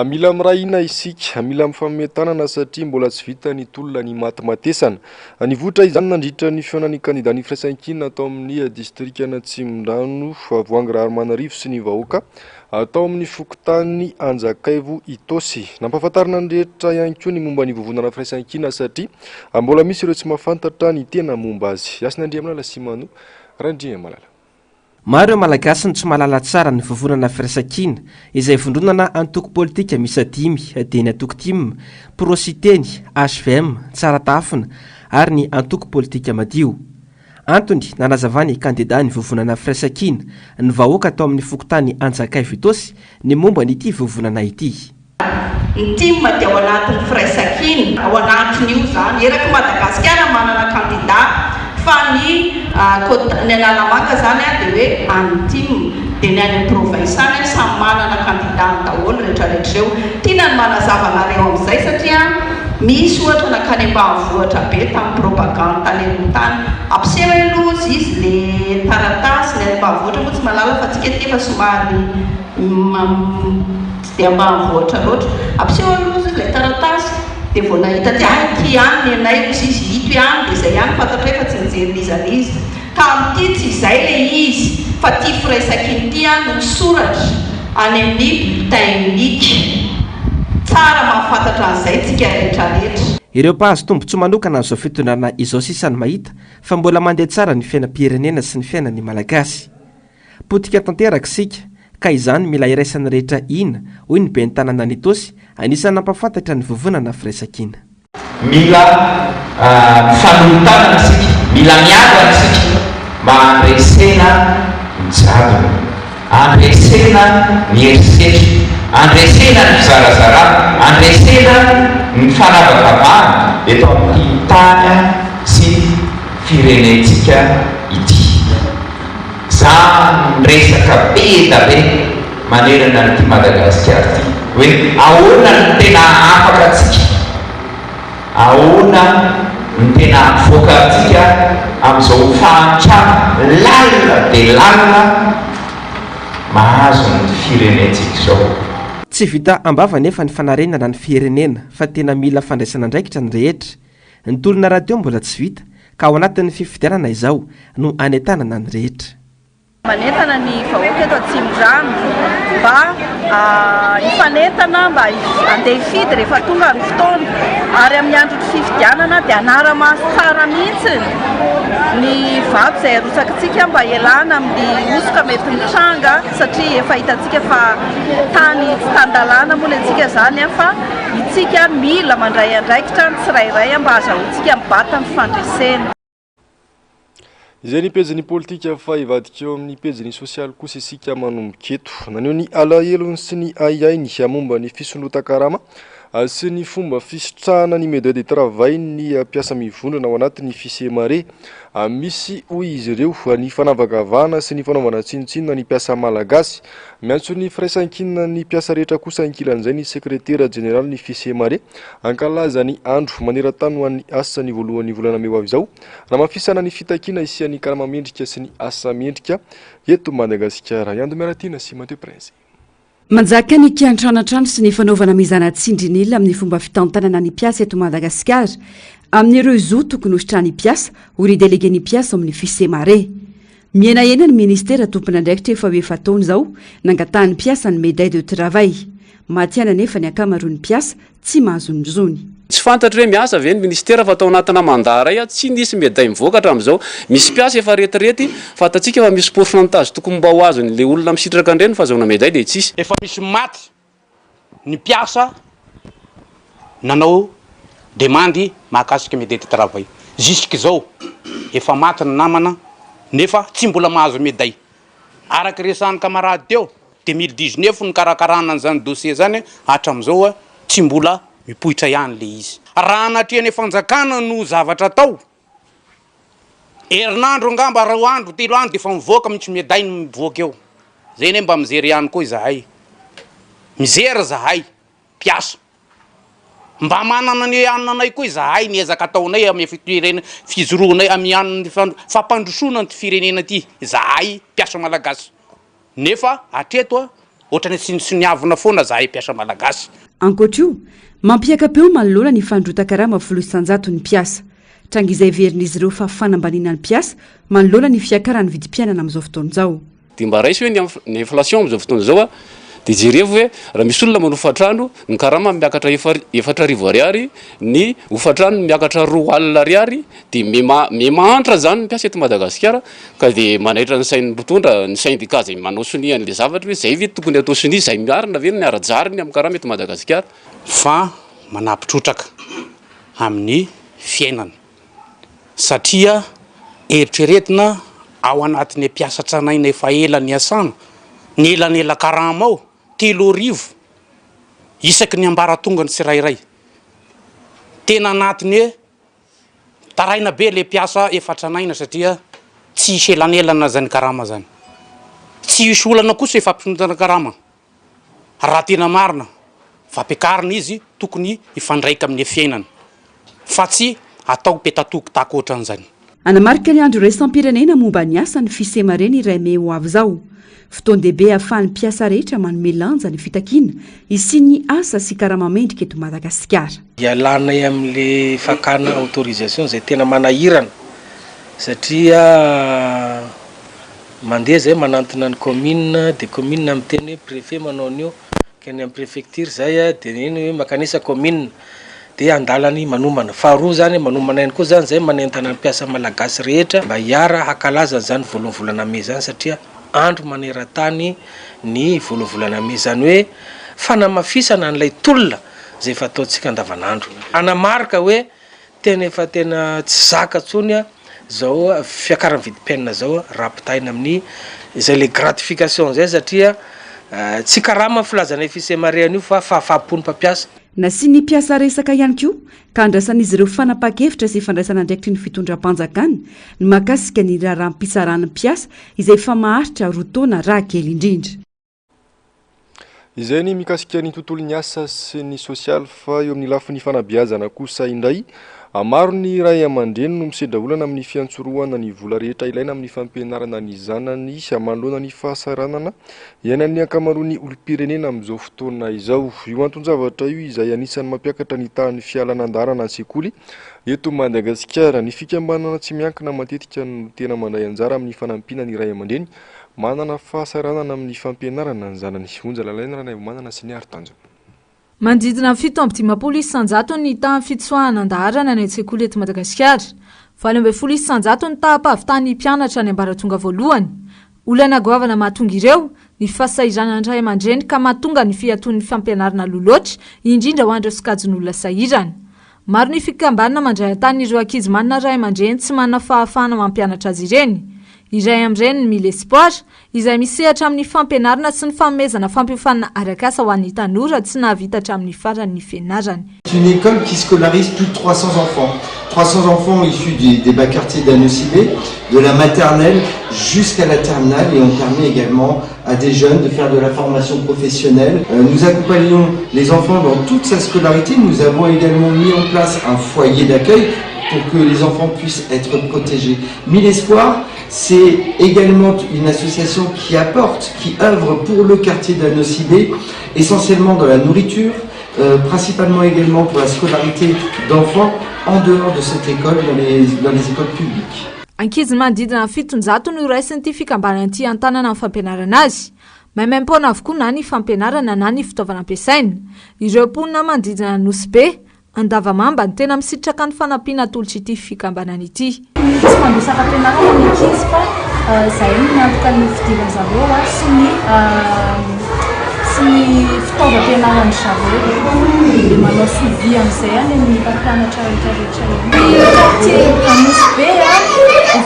Mila miray hina isika, mila mifanome tanana satria mbola tsy vita ny tolona nimatimatesana. Nivoitra izany nandritra ny fihaonan'ny kandidàn'ny Firaisankina tao amin'ny distrikan'Atsimondrano Voahangy Raharimanarivo sy ny vahoaka Tao amin'ny fokontany Anjakaivo Itaosy. Nampahafantarina ny rehetra ihany koa ny momba ny Vovonana Firaisankina satria mbola misy ireo tsy mahafantatra ny tena momba azy. Hasina Andriamalala sy Mano Randriamalala. Maro ireo Malagasy no tsy mahalala tsara ny Vovonana Firaisankina, izay vondronana antoko politika miisa dimy dia ny antoko tim, Pro-Siteny, hvm, Tsaratahafina ary ny antoko politika Madio. Antony nanazavan'ny kandida ny Vovonana Firaisankina ny vahoaka tao amin'ny fokontany Anjakaivo Itaosy ny momba an'ity vovonana ity. Ny tim dia ao anatin'ny firaisankina, ao anatin'io izany. Eraky Madagasikara manana kandida fa ny quota, ny Analamanga izany dia hoe an'ny tim, dia ny any amin'ny province any samy manana kandidany daholo rehetrarehetra ireo. Tiana ny manazava anareo amin'izay satria misy ohatra nankany ambanivohitra be tamin'ny propagande tany aloha tany. Ampiseho aloha ozy izy le taratasy, ny any ambanivohitra moa tsy mahalala fa tsika aty efa somary tsy dia ambanivohitra loatra. Ampiseho aloha ozy izy ilay taratasy dia vao nahita aty, hay ity ihany ny anay ozy izy, ito ihany dia izay ihany fantatray fa tsy nijery n'iza n'iza. Ka amin'ity tsy izay ilay izy fa ity firaisankina ity an no misoratra any amin'ny bulletin unique. Tsara mahafantatra an'izay tsika rehetra rehetra. Ireo mpahazo tombontsoa manokana amin'izao fitondrana izao sisa no mahita fa mbola mandeha tsara ny fiainam-pirenena sy ny fiainan'ny Malagasy. Potika tanteraka isika ka izany mila iraisan'ny rehetra hina, hoy ny ben'ny tanànan'Itaosy, anisan'ny nampahafantatra ny vovonana Firaisankina. Mila mifanolo-tanana isika, mila miadana isika mba handresena ny jadona, handresena ny herisetra, handresena ny fizarazarana, handresena ny fanavakavahana eto amin'ity tany sy firenentsika ity. Za miresaka be da be manerana an'ity Madagasikara ity hoe ahoana no tena hahafaka antsika, ahoana no tena hampivoaka antsika amin'izao fahantrana lalina dia lalina mahazo ny firenentsika izao. Tsy vita am-bava anefa ny fanarenana ny firenena fa tena mila fandraisana andraikitra ny rehetra. Ny tolona rahateo mbola tsy vita ka ao anatin'ny fifidianana izao no anentanana ny rehetra. Manentana ny vahoaka eto Atsimondrano mba hifanentana mba handeha hifidy rehefa tonga ny fotoana ary amin'ny andron'ny fifidianana dia hanara-maso tsara mihitsy ny vato izay arotsakitsika mba hialana amin'ny hosoka mety mitranga satria efa hitantsika fa tany tsy tan-dalàna moa ny antsika izany fa itsika mila mandray andraikitra ny tsirairay mba hazahoantsika mibata ny fandresena. Izay ny pejin'ny politika fa hivadika eo amin'ny pejin'ny sosialy kosa isika manomboka eto. Naneho ny alahelony sy ny ahiahiny momba ny fisondrotan-karama sy ny fomba fisitrahana ny médaille de travail ny mpiasa mivondrona ao anatin'ny Fisemare. Misy, hoy izy ireo, ny fanavakavahana sy ny fanaovana tsinontsinona ny mpiasa malagasy. Miantso ny firaisankinan'ny mpiasa rehetra kosa ankilan'izay ny sekretera jeneralin'ny Fisemare hankalaza ny andro maneran-tany ho an'ny asa ny voalohan'ny volana mey ho avy izao. Hanamafisana ny fitakiana hisian'ny karama mendrika sy ny asa mendrika eto Madagasikara. I Ando Miaratiana sy Mathieu Prince. Manjaka ny kiantranoantrano sy ny fanaovana mizana tsindrin'ila amin'ny fomba fitantanana ny mpiasa eto Madagasikara amin'ireo zo tokony hositrahan'ny mpiasa, hoy ny delegen'ny mpiasa ao amin'ny Fisemare. Mihenahena ny minisitera tompon'andraikitra efa ho efa-taona izao nangatahan'ny mpiasa ny médaille de travail. Maty ihany anefa ny ankamaroan'ny mpiasa tsy mahazo ny zony. Tsy fantatro hoe miasa ve ny minisitera fa tao anatina mandat iray aho tsy nisy médaille mivoaka hatramin'izao. Misy mpiasa efa retirety, fantatsika fa misy pourcentage tokony mba ho azon'ilay olona misitraka an'ireny fahazoana médaille dia tsisy. Efa misy maty ny mpiasa. nanao demande mahakasika médaille de travail. Jusqu'izao efa maty ny namana nefa tsy mbola mahazo médaille. Araka resahan'ny camarade teo, 2019 nikarakarana an'izany dossier zany, hatram'izao tsy mbola mipoitra ihany le izy. Raha anatrehan'ny fanjakana no zavatra atao, herinandro angamba, roa andro, telo andro de efa mivoaka mihitsy médaille no mivoaka eo. Zay anie mba mijery ihany koa izahay. Mizery zahay mpiasa. Mba manana ny hanina anay koa izahay, ny ezaka ataonay amin'ny firenena, fijoroanay amin'ny hanina fampandrosoana an'ity firenena ity, izahay mpiasa malagasy. Nefa hatreto ohatran'ny tsinontsiniavina foana zahay mpiasa malagasy. Ankoatra io, mampiaka-peo manoloana ny fandrotan-karama 10% ny mpiasa. Tranga izay heverin'izy ireo fa fanambaniana ny mpiasa manoloana ny fiakaran'ny vidim-piainana amin'izao fotoana izao. Dia mba raiso hoe ny inflation amin'izao fotoana izao dia jerevo hoe raha misy olona manofa trano, ny karama miakatra 4000 ariary, ny hofantrano miakatra 20 ariary, dia miha-mahantra izany ny mpiasa eto Madagasikara ka dia manaitra ny sain'ny mpitondra, ny syndicat izay manao sonia an'ilay zavatra hoe izay ve tokony atao sonia, izay marina ve ny ara-drariny amin'ny karama eto Madagasikara. Fa manampy trotraka amin'ny fiainana. Satria eritreretina ao anatin'ny mpiasa tranainy efa ela niasana, ny elanelan-karama ao 3000 isaky ny ambaratongany tsirairay. Tena anatin'ny hoe mitaraina be le mpiasa efa tranaina satria tsy hisy elanelana zany karama zany. Tsy hisy olana kosa io fampifindrana karama. Raha tena marina, fampiakarina izy tokony hifandraika amin'ny fiainana fa tsy atao petatoko tahaka ohatran'izany. Hanamarika ny andro iraisam-pirenena momba ny asa ny Fisemare ny iray mey ho avy izao. Fotoan-dehibe ahafahan'ny mpiasa rehetra manome lanja ny fitakiana hisian'ny asa sy karama mendrika eto Madagasikara. Ialanay amin'le fakana autorisation izay tena manahirana satria Mandeha zay manantona ny commune de commune miteny hoe prefet manao an'io, mankany amin'ny prefecture zay de iny hoe mankanesa commune de andalany manomana. Faharoa zany manomana ihany koa zany zay manentana ny mpiasa malagasy rehetra mba hiara hankalaza an'izany voalohan'ny volana mey zany satria andro maneran-tany ny voalohan'ny volana mey zany hoe fanamafisana an'ilay tolona zay efa ataontsika andavanandro. Hanamarika hoe Tena efa tena tsy zaka tsony zao fiakaran'ny vidim-piainana zao raha ampitahaina amin'ny izay le gratification zay satria tsy karama ny filazana FICMARE an'io fa fahafaham-pon'ny mpampiasa. Nasian'ny mpiasa resaka ihany koa ka andrasan'izy ireo fanapahan-kevitra sy fandraisana andraikitry ny fitondram-panjakana ny mahakasika ny raharaham-pitsaran'ny mpiasa izay efa maharitra roa taona raha kely indrindra. Izay ny mikasika ny tontolon'ny asa sy ny sosialy fa eo amin'ny lafiny fanabeazana kosa indray, maro ny ray aman-dreny no misedra olana amin'ny fiantsorohana ny vola rehetra ilaina amin'ny fampianarana ny zanany manoloana ny fahasahiranana iainan'ny ankamaroan'ny olom-pirenena amin'izao fotoana izao. Io anton-javatra io izay anisan'ny mampiakatra ny tahan'ny fialana an-dalana an-tsekoly eto Madagasikara. Ny fikambanana tsy miankina matetika no tena mandray anjara amin'ny fanampiana ny ray aman-dreny Manana fahasahiranana amin'ny fampianarana ny zanany. Onja Lalaina Ranaivomanana sy Nihary Tanjona. Manodidina ny 57 isanjato ny tahan'ny fitsoahana an-daharana any an-tsekoly eto Madagasikara. 18 isanjato ny taham-pahavitan'ny mpianatra any ambaratonga voalohany. Olana goavana mahatonga ireo, ny fahasahiranan'ny ray aman-dreny ka mahatonga ny fiatoan'ny fampianarana aloha loatra, indrindra ho an'ireo sokajin'olona sahirana. Maro ny fikambanana mandray an-tanana ireo ankizy manana ray aman-dreny tsy manana fahafahana mampianatra azy ireny. Iray amin'ireny ny Mille Espoir, izay misehatra amin'ny fampianarana sy ny fanomezana fampiofanana arak'asa ho an'ny tanora tsy nahavita hatramin'ny farany ny fianarany. C'est une école qui scolarise plus de 300 enfants. 300 enfants issus des, des bas quartiers d'Anosibe, de la maternelle jusqu'à la terminale et on permet également à des jeunes de faire de la formation professionnelle. Euh, nous accompagnons les enfants dans toute sa scolarité. Nous avons également mis en place un foyer d'accueil pour que les enfants puissent être protégés. Mille Espoirs, c'est également une association qui apporte, qui œuvre pour le quartier d'Anocibé, essentiellement dans la nourriture, euh, principalement également pour la scolarité d'enfants en dehors de cette école, dans les, dans les écoles publiques. Ankizy manodidina ny 700 no raisin'ity fikambanana ity an-tanana amin'ny fampianarana azy. Maimaim-poana avokoa na ny fampianarana na ny fitaovana ampiasaina. Ireo mponina manodidina ny Nosy Be, Andavamamba no tena misitraka ny fanampiana atolotr'ity fikambanana ity. Tsy mandoa saram-pianarana ny ankizy fa izahay no miantoka ny fidiran-dry zareo sy ny. sy ny fitaovam-pianaran-dry zareo dia manao suivi amin'izay any amin'ny mpampianatra rehetra rehetra eny. Ny quartier Anosibe,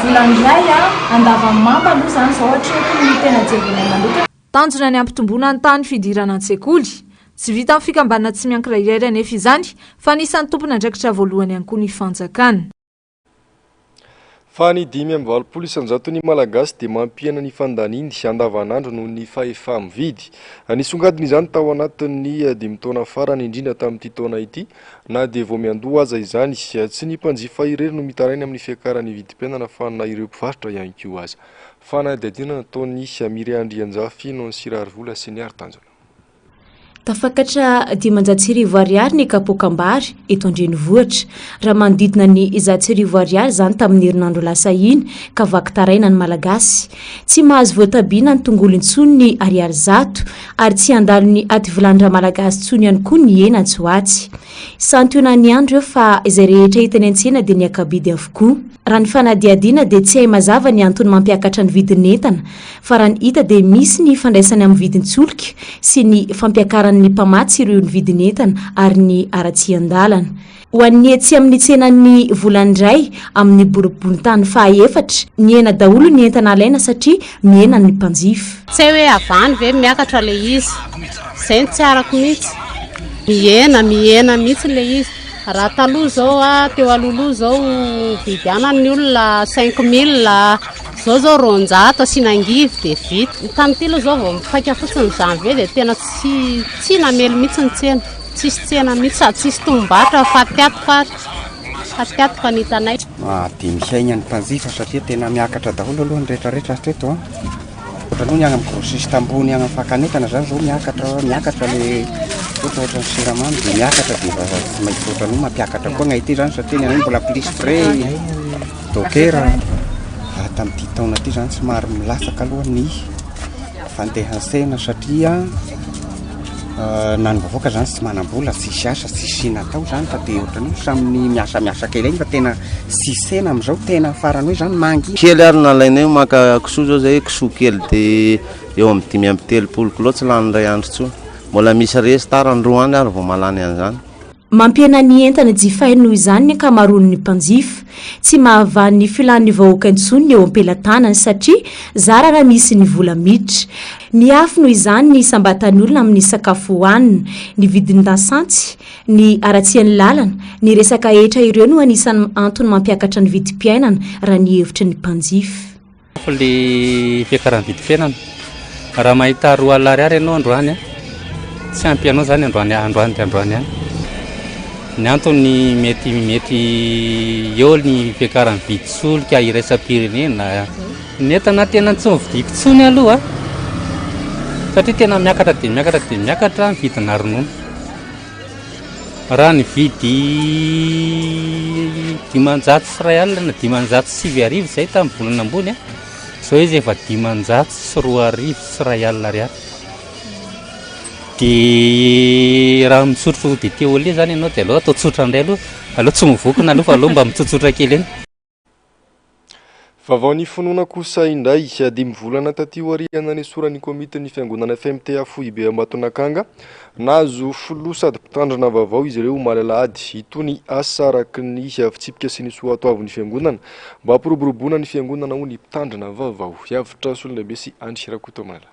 Volandray, Andavamamba aloha izany izao hatreto no tena jerenay manokana. Tanjona ny hampitomboana ny tahan'ny fidirana an-tsekoly. Tsy vitan'ny fikambanana tsy miankina irery anefa izany fa anisan'ny tompon'andraikitra voalohany ihany koa ny fanjakana. Fa ny 85 isan-jaton'ny Malagasy dia mampihena ny fandaniany andavanandro noho ny fahefa-mividy. Nisongadina izany tao anatin'ny dimy taona farany, indrindra tamin'ity taona ity, na dia vao miandoha aza izany. Tsy ny mpanjifa irery no mitaraina amin'ny fiakaran'ny vidim-piainana fa na ireo mpivarotra ihany koa aza. Fanadihadiana nataon'i Mireille Andrianjafy, Nancy Raharivola sy Ny Haritanjona. Tafakatra 1500 ariary ny kapoakam-bary eto an-drenivohitra, raha manodidina ny 1100 ariary izany tamin'ny herinandro lasa iny ka vaky taraina ny Malagasy. Tsy mahazo voatabia na ny tongolo intsony ny ariary zato ary tsy handalo ny aty vilany Ramalagasy intsony ihany koa ny hena atsy ho atsy. Santionany ihany ireo fa izay rehetra hita eny an-tsena dia niaka-bidy avokoa. Raha ny fanadihadiana dia tsy hay mazava ny antony mampiakatra ny vidin'entana Fa raha ny hita dia misy ny ifandraisany amin'ny vidin-tsolika sy ny fampiakaran'ny mpamatsy ireo ny vidin'entana ary ny haratsian-dalana. Ho an'ny etsy amin'ny tsenan'ny Volandray amin'ny boriborintany fahaefatra, nihena daholo ny entana alaina satria mihena ny mpanjifa. Tsy hay hoe avy any ve miakatra ilay izy, izay no tsy arako mihitsy. Mihena, mihena mihitsy ilay izy. Raha taloha izao, teo alohaloha izao mividy anana ny olona cinq mille. Zao zao 200 asiana angivy dia vita. Tamin'ity aloha zao vao mipaika fotsiny janvier dia tena tsy tsy namely mihitsy ny tsena. Tsisy tsena mihitsy sady tsisy tombom-barotra fa fatiantoka ary. Fatiantoka ny hitanay. Dia mihaina ny mpanjifa satria tena miakatra daholo aloha ny rehetra rehetra hatreto an. Ohatra aloha ny any amin'ny grossiste ambony any amin'ny fakan'entana zany zao miakatra miakatra le ohatra ohatra ny siramamy dia miakatra dia efa tsy maintsy ohatra ny hoe mampiakatra koa ny aty zany satria ny anay mbola plus frais. Dokera, raha tamin'ity taona ity izany somary milatsaka aloha ny fandehan-tsena satria na ny vahoaka izany tsy manam-bola, tsisy asa, tsisy natao izany fa dia ohatran'ny hoe samy miasamiasa kely eny fa tena tsisy tsena amin'izao, tena farany hoe izany mangina. Kely ary nalainay maka kisoa zao zay, kisoa kely dia eo amin'ny 35 kilao tsy lany iray andro intsony. Mbola misy reste ary androany ary vao mahalany an'izany. Mampihena ny entana jifainy noho izany ny ankamaroan'ny mpanjifa. Tsy mahavaha ny filan'ny vahoaka intsony ny eo am-pelatanany satria zara raha misy ny vola miditra. Mihafy noho izany ny isam-batan'olona amin'ny sakafo hohanina, ny vidin-dasantsy, ny haratsian'ny lalana, ny resaka hetra ireo no anisan'ny antony mampiakatra ny vidim-piainana raha ny hevitry ny mpanjifa. Mafy le fiakaran'ny vidim-piainana. Raha mahita 20 ariary ianao androany, tsy ampy anao izany androany androany dia androany ihany. Ny antony mety mety eo ny fiakaran'ny vidin-tsolika iraisam-pirenena. Ny entana tena tsy novidiako intsony aloha satria tena miakatra dia miakatra dia miakatra ny vidina ronono. Raha nividy 1501 na 9500 izay tamin'ny volana ambony, izao izy efa 2500 ariary. Dia raha misotro dite au lait izany ianao dia aleo atao tsotra indray aloha, aleo tsy mivokona aloha fa aleo mba mitsotsotra kely eny. Vaovaon'ny finoana kosa indray, dimy volana taty aoriana nanesoran'ny komitin'ny fiangonana FMTA foibe Ambatonakanga, nahazo filoha sady mpitandrina vaovao izy ireo omaly alahady. Hitohy ny asa araka ny fitsipika sy ny soatoavin'ny fiangonana mba hampiroboroboana ny fiangonana hoy ny mpitandrina vaovao. Hiavotra Solondraibe sy Andry Rakotomalala.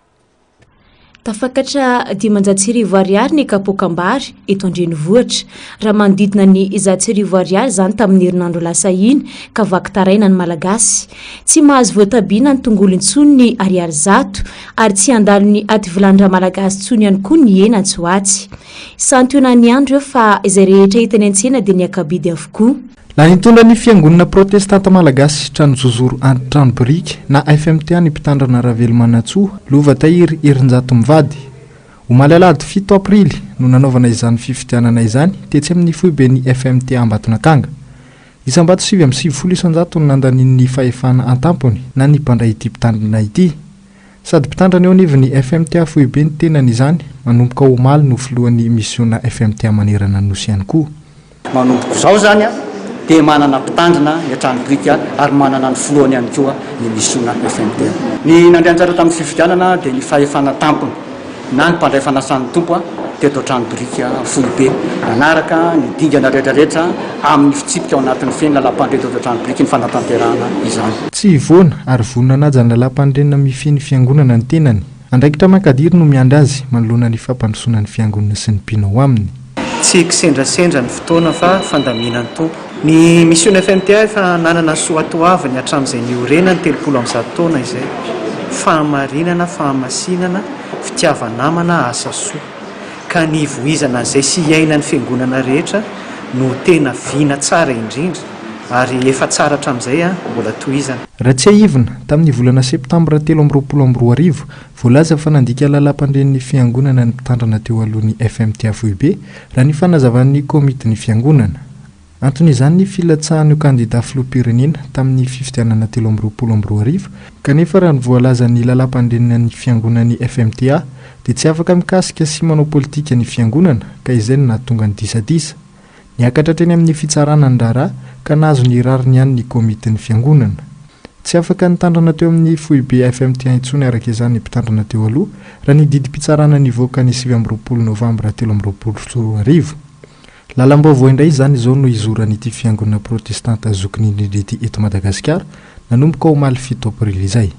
Tafakatra 1500 ariary ny kapoakam-bary eto an-drenivohitra, raha manodidina ny 1100 ariary izany tamin'ny herinandro lasa iny ka vaky taraina ny Malagasy. Tsy mahazo voatabia na ny tongolo intsony ny ariary zato ary tsy handalo ny aty vilany Ramalagasy intsony ihany koa ny hena atsy ho atsy. Santionany ihany ireo fa izay rehetra hita eny an-tsena dia niaka-bidy avokoa. Na nitondra ny Fiangonana Protestanta Malagasy Trano Zozoro Andry Trano Biriky na FMTA ny Mpitandrina Ravelomanantsoa Lova Tahiry Herinjato mivady. Omaly alahady fito aprily no nanaovana izany fifidianana izany tetsy amin'ny foiben'ny FMTA Ambatonakanga. Isam-bato 99% no nandanian'ny fahefana an-tampony na ny mpandray ity mpitandrina ity. Sady mpitandrina eo anivon'ny FMTA foibe ny tenany izany manomboka omaly no filohan'ny misiona FMTA manerana ny Nosy ihany koa. Manomboka izao izany dia manana mpitandrina ny hatrany biriky ary manana ny filohany ihany koa ny misiona FMTM. Ny nandray anjara tamin'ny fifidianana dia ny fahefana tampony. na ny mpandray fanasan'ny Tompo teto an-trano biriky foibe. Nanaraka ny dingana rehetrarehetra amin'ny fitsipika ao anatin'ny feno lalàmpanorenana teto an-trano biriky ny fanatanterahana izany. Tsy hivoana ary vonona hanaja ny lalàmpanorenana mifehy ny fiangonana ny tenany. Andraikitra mankadiry no miandry azy manoloana ny fampandrosoana ny fiangonana sy ny mpino ao aminy. Tsy kisendrasendra ny fotoana fa fandaminan'ny Tompo. Ny Mission FMTA efa nanana soatoaviny hatramin'izay niorenany 130 taona izay. Fahamarinana, fahamasinana, fitiava-namana, asa soa. Ka ny hivoizana an'izay sy hiainan'ny Fiangonana rehetra no tena vina tsara indrindra ary efa tsara hatramin'izay mbola tohizana. Raha tsiahivina, tamin'ny volana septambra 2023, voalaza fa nandika lalàmpandren'ny fiangonana ny mpitandrina teo aloha ny FMTA foibe, raha ny fanazavan'ny komitin'ny fiangonana. Anton'izany ny filatsahan'io kandida filoham-pirenena tamin'ny fifidianana 2023, kanefa raha ny voalazan'ny lalàmpandrenan'ny fiangonan'ny FMTA dia tsy afaka mikasika sy manao politika ny fiangonana ka izay no nahatonga ny disadisa. Niakatra hatreny amin'ny fitsarana ny raharaha ka nahazo ny rariny ihany ny komitin'ny fiangonana. Tsy afaka nitandrina teo amin'ny foibe FMTA intsony araka izany ny mpitandrina teo aloha raha ny didim-pitsarana nivoaka ny 29 novambra 2023. Lalam-baovao indray izany izao no hizoran'ity fiangonana protestanta zokiny indrindra ity eto Madagasikara nanomboka omaly 7 aprily izay.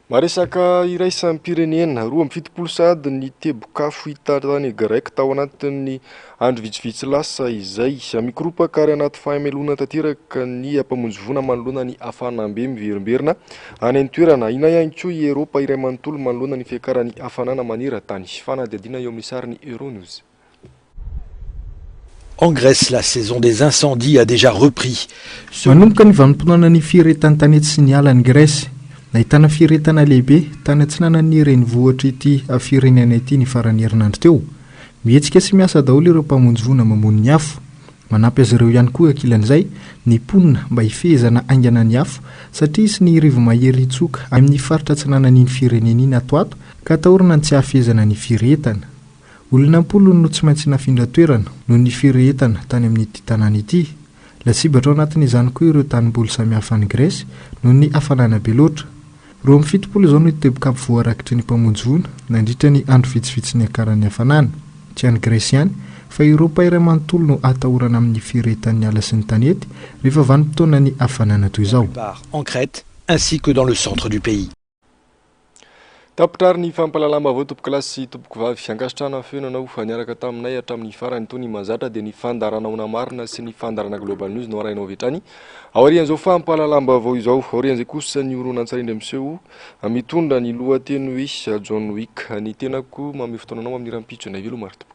Maresaka iraisam-pirenena, 72 sahady ny tebok'afo hita tany Grec tao anatin'ny andro vitsivitsy lasa izay. Mikoropaka ary anaty fahamelona tanteraka ny mpamonjy voina manoloana ny hafanam-be miverimberina any an-toerana. Ahiana ihany koa i Eropa iray manontolo manoloana ny fiakaran'ny hafanana maneran-tany. Fanadihadiana eo amin'ny sarin'ny Euronews. En Grèce, la saison des incendies a déjà repris. Manomboka ny vanim-potoanan'ny firehetan-tanety sy ny ala any Grèce. Nahitana firehetana lehibe tany atsinanan'ny renivohitr'ity firenena ity ny faran'ny herinandro teo. Mihetsika sy miasa daholo ireo mpamonjy voina mamono ny afo. Manampy azy ireo ihany koa ankilan'izay ny mponina mba hifehezana haingana ny afo satria hisy ny rivo-mahery hitsoka any amin'ny faritra atsinanan'iny firenena iny ato ato ka atahorana ny tsy hahafehezana ny firehetana. Olona am-polony no tsy maintsy nafindra toerana noho ny firehetana tany amin'ity tanàna ity. Lasibatra ao anatin'izany koa ireo tanimboly samihafa any Grèce noho ny hafanana be loatra. 72 izao no teboka voarakitry ny mpamonjy voina nandritra ny andro vitsivitsy niakaran'ny hafanana. Tsy any Grèce ihany fa Eoropa iray manontolo no atahorana amin'ny firehetan'ny ala sy ny tanety rehefa vanim-potoanan'ny hafanana toy izao. En Crète ainsi que dans le centre du pays. Tapitra ary ny fampahalalam-baovao tompokolahy sy tompokovavy. Ankasitrahana feno anao fa niaraka taminay hatramin'ny farany toy ny mahazatra dia ny fandaharana Ona Marina sy ny fandaharana Global News no arahinao avy hatrany. Aorian'izao fampahalalam-baovao izao, aorian'izay kosa ny horonantsary indray miseho mitondra ny lohateny hoe John Wick. Ny tenako manome fotoana anao amin'ny rahampitso indray veloma ry tompoko.